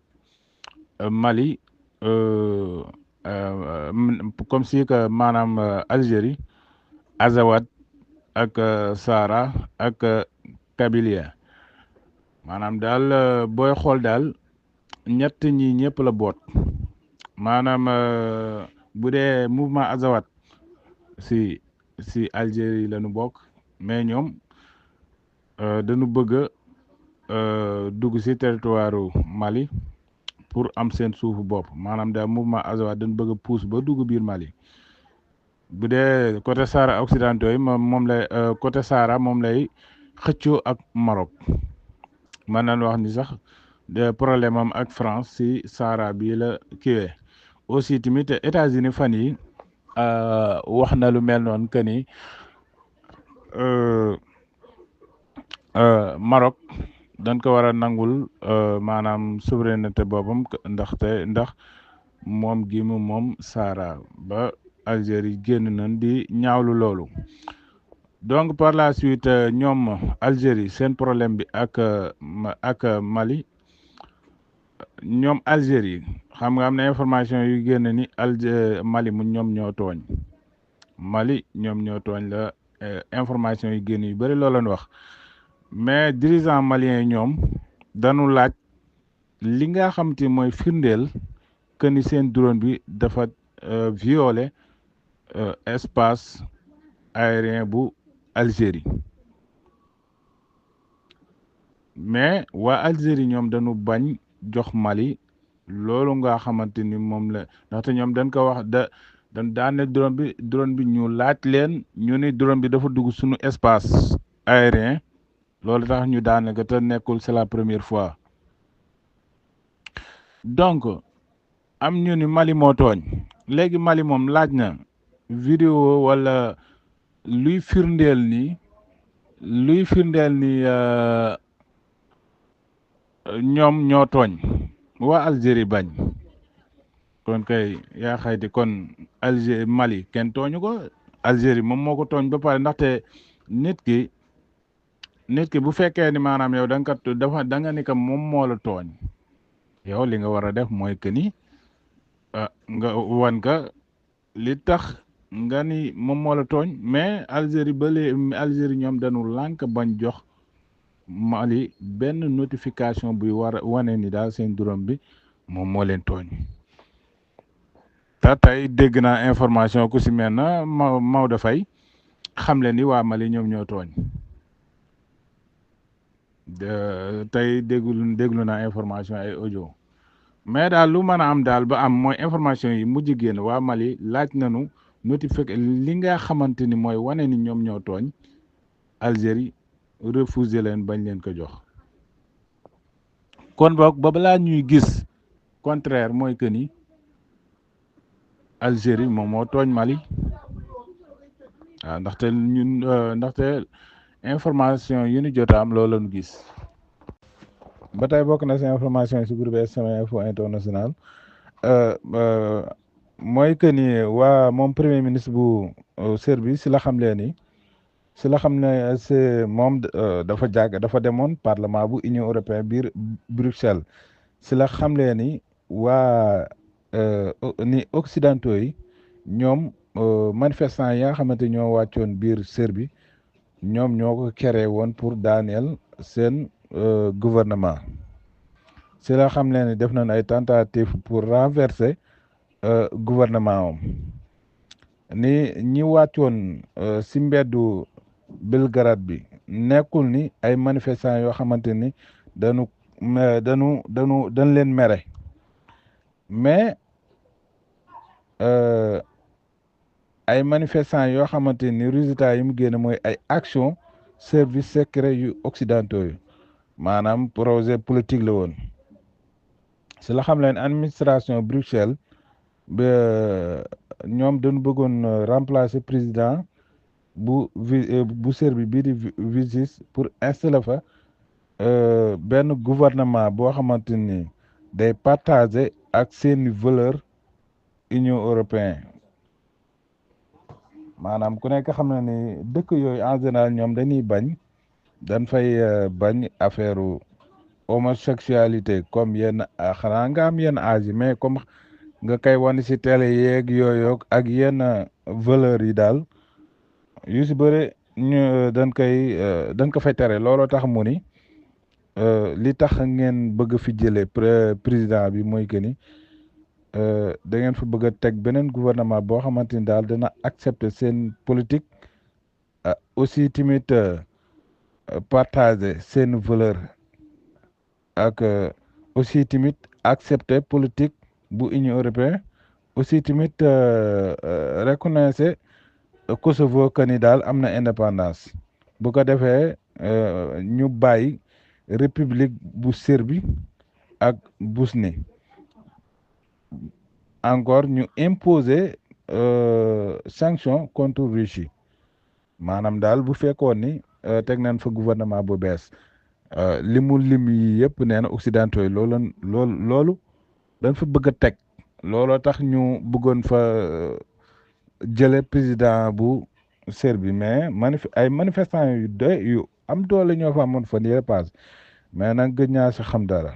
Mali comme si que maanaam Algérie Azawad ak Sahara ak Kabylie maanaam daal booy xool daal ñett ñi ñëpp la boot maanaam bu dee mouvement Azawad si Algérie la ñu bokk mais ñoom dañu bëgg dugg si territoire Mali pour am seen suufu bopp maanaam daal mouvement Azawad dañu bëgg a pousse ba dugg biir Mali bu dee côté Sahara occidentaux yi moom lay côté Sahara moom lay xëccoo ak Maroc mën nañu wax ni sax problème am ak France si Sahara bii la kiiwee aussi tamit États-Unis fan yi wax na lu mel noonu que ni Maroc dañ ko war a nangul maanaam souveraineté boppam ndax moom gi moom Sahara ba Algérie génn nañ di ñaawlu loolu donc par la suite ñoom Algérie seen problème bi ak Mali ñoom Algérie xam nga am na information yu génn ni Mali mu ñoom ñoo tooñ Mali ñoom ñoo tooñ la information yu génn yu bëri loolu lañ wax mais dirigeant malien yi ñoom dañu laaj li nga xam te mooy firndeel que ni seen drone bi dafa violer espace aérien bu Algérie mais waa Algérie ñoom dañu bañ jox Mali loolu nga xamante ni moom la ndaxte ñoom dañ ko wax dañ daan ne drone bi ñu laaj leen ñu ni drone bi dafa dugg suñu espace aérien loolu tax ñu daan ko te nekkul c'est la première fois donc am ñu ni Mali moo tooñ léegi Mali moom laaj na vidéo wala luy firndeel ni ñoom ñoo tooñ waa Algérie bañ kon kay yaa xayti kon Mali kenn tooñu ko Algérie moom moo ko tooñ ba pare ndaxte nit ki bu fekkee ni maanaam yow da nga ni que moom moo la tooñ yow li nga war a def mooy que ni nga wan ka li tax nga ni moom moo la tooñ mais Algérie Algérie ñoom dañu lànk bañ jox Mali benn notification buy war a wane ni daal seen juróom bi moom moo leen tooñ te tey dégg naa information ku si mel na Maodo Faye xam leen ni waa Mali ñoom ñoo tooñ tey déglu naa information ay audio mais daal lu mën a am daal ba am mooy information yi mujj génn waa Mali laaj nañu notifié li nga xamante ni mooy wane ni ñoom ñoo tooñ Algérie refusé leen bañ leen ko jox kon boog ba balaa ñuy gis contraire mooy que ni Algérie moom moo tooñ Mali waaw ndaxte information yi ñu jot am loolu lañu gis ba tey bokk na si information yi si groupe SMA Info International mooy que ni waa moom premier ministre bu Serbie si la xam leen ni si la xam ne c'est moom dafa demoon parlement bu Union européenne biir Bruxelles si la xam leen ni waa ni occidentaux yi ñoom manifestants yi nga xamante ñoo wàccoon biir Serbie ñoom ñoo ko créé woon pour daaneel seen gouvernement si la xam leen ni def nañ ay tentatives pour renverser gouvernement am ni ñi wàccoon si mbeddu Belgrade bi nekkul ni ay manifestants yoo xamante ni dañ leen mere mais ay manifestants yoo xamante ni résultat yi mu génne mooy ay action service secret yu occidentaux yi maanaam projet politique la woon si la xam leen administration Bruxelles ba ñoom dañu bëggoon remplacer président bu Serbie bii di Vučić pour installer fa benn gouvernement boo xamante ni day partager ak seeni valeur Union européenne maanaam ku nekk xam na ni dëkk yooyu en général ñoom dañ fay bañ affaire homosexualité comme yenn xanaa nga am yenn âge yi mais comme nga koy wane si télé yeeg yooyu ak yenn valeurs yi daal yu si bëre ñu dañ ko fay tere looloo tax mu ni li tax ngeen bëgg fi jëlee président bi mooy que ni da ngeen fa bëgg a teg beneen gouvernement boo xamante ni daal dana accepter seen politique aussi tamit partager seen valeur ak aussi tamit accepter politique bu Union européenne aussi tamit reconnaître Kosovo que ni daal am na indépendance bu ko defee ñu bàyyi république bu Serbie ak Bosnie encore ñu imposer sanction contre Russie maanaam daal bu fekkoon ni teg nañ fa gouvernement bu bees lim yi yëpp nee na occidentaux yi loolu dañ fa bëgg a teg looloo tax ñu bëggoon fa jële président bu Serbie mais ay manifestants yu am doole ñoo fa amoon fan yële paase mais nag gëj ñaa si xam dara.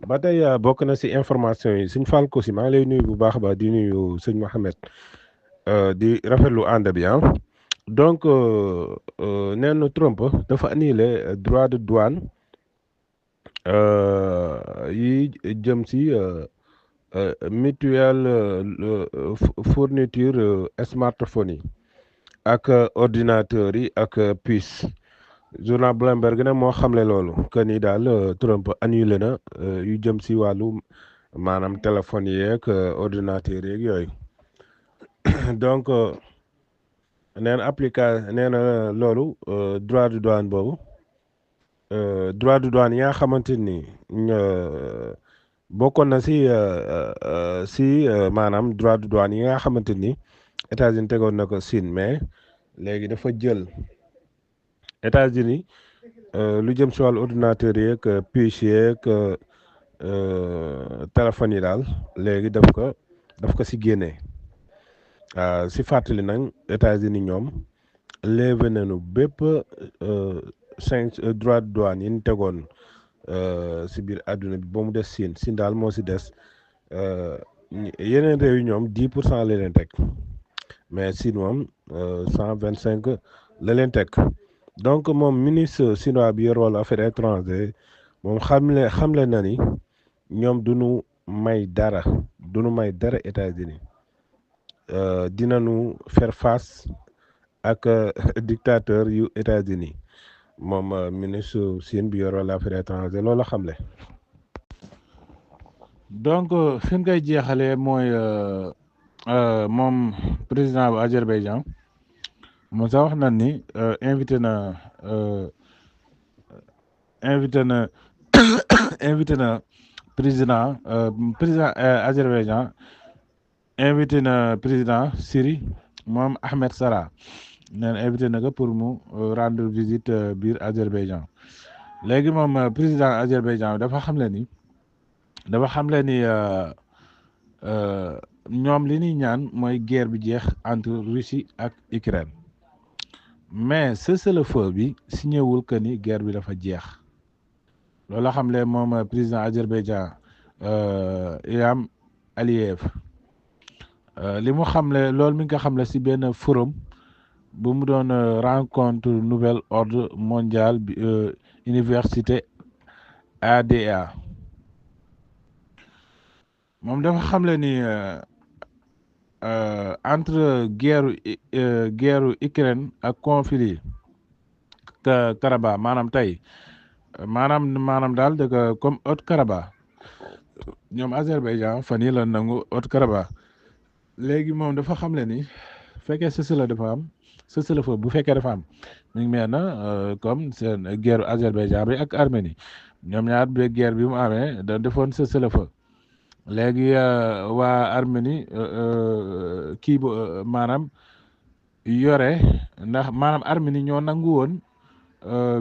ba tey bokk na si information yi sëñ Fall Kossy maa ngi lay nuyu bu baax ba di nuyu sëñ Mohamed di rafetlu ànd bi donc nee na Trump dafa annulé droit de douane yi jëm si mutuelle fourniture smartphone yi ak ordinateur yi ak puce journal Bloomberg ne moo xamle loolu que ni daal Trump annulé na yu jëm si wàllu maanaam téléphone yeeg ordinateur yeeg yooyu donc nee na loolu droit de douane boobu droit de douane yi nga xamante ni bokkoon na si maanaam droit de douane yi nga xamante ni États-Unis tegoon na ko Chine mais léegi dafa jël États-Unis lu jëm si wàllu ordinateur yeeg puce yeeg téléphone yi daal léegi daf ko si génnee si fàttali nag États-Unis ñoom levé nañu bépp 5 droit de douane yi ñu tegoon si biir àdduna bi ba mu des Chine daal moo si des yeneen réew yi ñoom 10% la leen teg mais Chine moom 125% la leen teg donc moom ministre chinois bi yor wàllu affaires étrangères moom xamle na ni ñoom duñu may dara États-Unis dinañu faire face ak dictateur yu États-Unis moom ministre Chine bi yor wàllu affaires étrangères loolu xamle. donc fi mu koy jeexalee mooy moom président bu Azerbaïdjan moom sax wax na ni invité na président Azerbaïdjan invité na président Syrie moom Ahmed Sara neen invité na ko pour mu rendre visite biir Azerbaïdjan léegi moom président Azerbaïdjan dafa xamle ni ñoom li ñuy ñaan mooy guerre bi jeex entre Russie ak Ukraine mais cessez-le-feu bi signé wul que ni guerre bi dafa jeex loolu xamle moom président Azerbaïdjan Ilham Aliyev li mu xamle loolu mi ngi ko xamle ci benn forum bu mu doon rencontre nouvel ordre mondial bi université ADA moom dafa xamle ni entre guerre Ukraine ak conflit Karabakh maanaam tey maanaam daal dëgg comme Haut-Karabakh ñoom Azerbaïdjan fan yii la nangu Haut-Karabakh léegi moom dafa xamle ni fekkee cessez-le-feu bu fekkee dafa am mi ngi mel na comme seen guerre Azerbaïdjan bi ak Arménie ñoom ñaar bi guerre bi mu amee da defoon cessez-le-feu léegi waa Arménie kii bu maanaam yore ndax maanaam Arménie ñoo nangu woon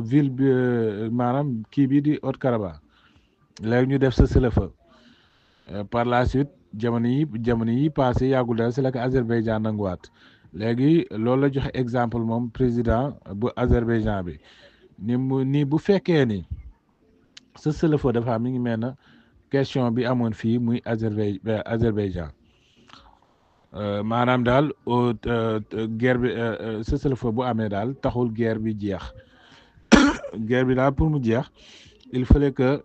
ville bi maanaam kii bi di Haut-Karabakh léegi ñu def cessez-le-feu par la suite jamono yi passé yàggul daal si la ko Azerbaïdjan nanguwaat léegi loolu la joxe exemple moom président bu Azerbaïdjan bi ni bu fekkee ni cessez-le-feu dafa am mi ngi mel na question bi amoon fii muy Azerbaïdjan maanaam daal guerre bi cessez-le-feu bu amee daal taxul guerre bi jeex guerre bi daal pour mu jeex il fallait que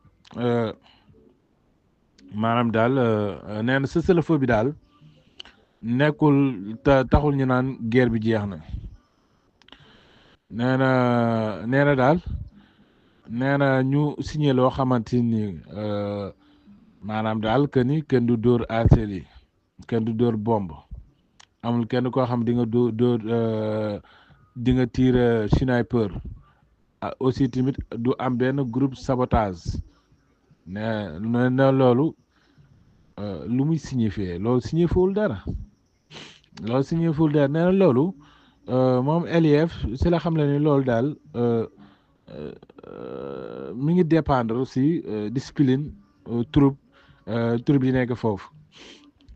maanaam daal nee na cessez-le-feu bi daal nekkul taxul ñu naan guerre bi jeex na nee na daal nee na ñu signé loo xamante ni maanaam daal que ni kenn du dóor artillerie kenn du dóor bombe amul kenn koo xam di nga dóor di nga tiir sniper aussi tamit du am benn groupe sabotage ne loolu lu muy signifié loolu signifiewul dara nee na loolu moom Aliyev si la xam le ni loolu daal mi ngi dépendre aussi discipline troupe yi nekk foofu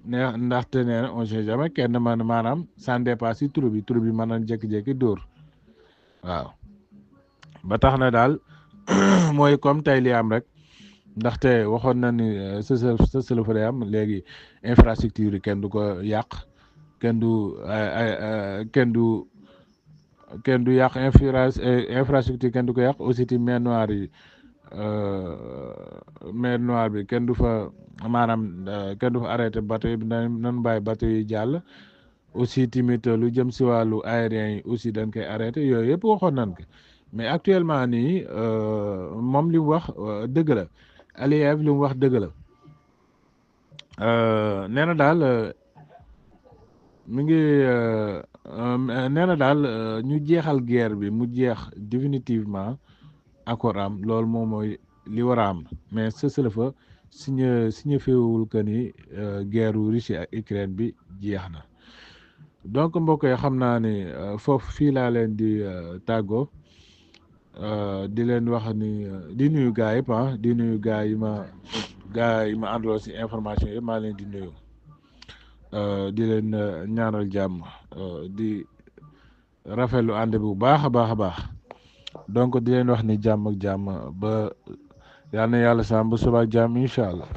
ndaxte nee na on sait jamais kenn maanaam sans dépasse si troupe yi mën na jékki-jékki dóor waaw ba tax na daal mooy comme tey li am rek ndaxte waxoon na ni cessez-le-feu day am léegi infrastructure yi kenn du ko yàq kenn du yàq infrastructure kenn du ko yàq aussi ti mer Noire bi kenn du fa maanaam kenn du fa arrêté bateau yi nan bàyyi bateau yi jàll aussi tamit lu jëm si wàllu aérien yi aussi dañ koy arrêté yooyu yëpp waxoon nañ ko mais actuellement nii moom li mu wax dëgg la Aliyev li mu wax dëgg la nee na daal mi ngi nee na daal ñu jeexal guerre bi mu jeex définitivement accord am loolu moom mooy li war a am mais cessez-le-feu signé féewul que ni guerre Russie ak Ukraine bi jeex na donc mbokk yi xam naa ni foofu fii laa leen di tàggoo di leen wax ni di nuyu gaa yëpp di nuyu gaa yi ma àndaloo si information yëpp maa leen di nuyu di leen ñaanal jàmm di rafetlu ànd bi bu baax a baax donc di leen wax ni jàmm ak jàmm ba yal na yàlla sàmm ba suba ak jàmm incha allah.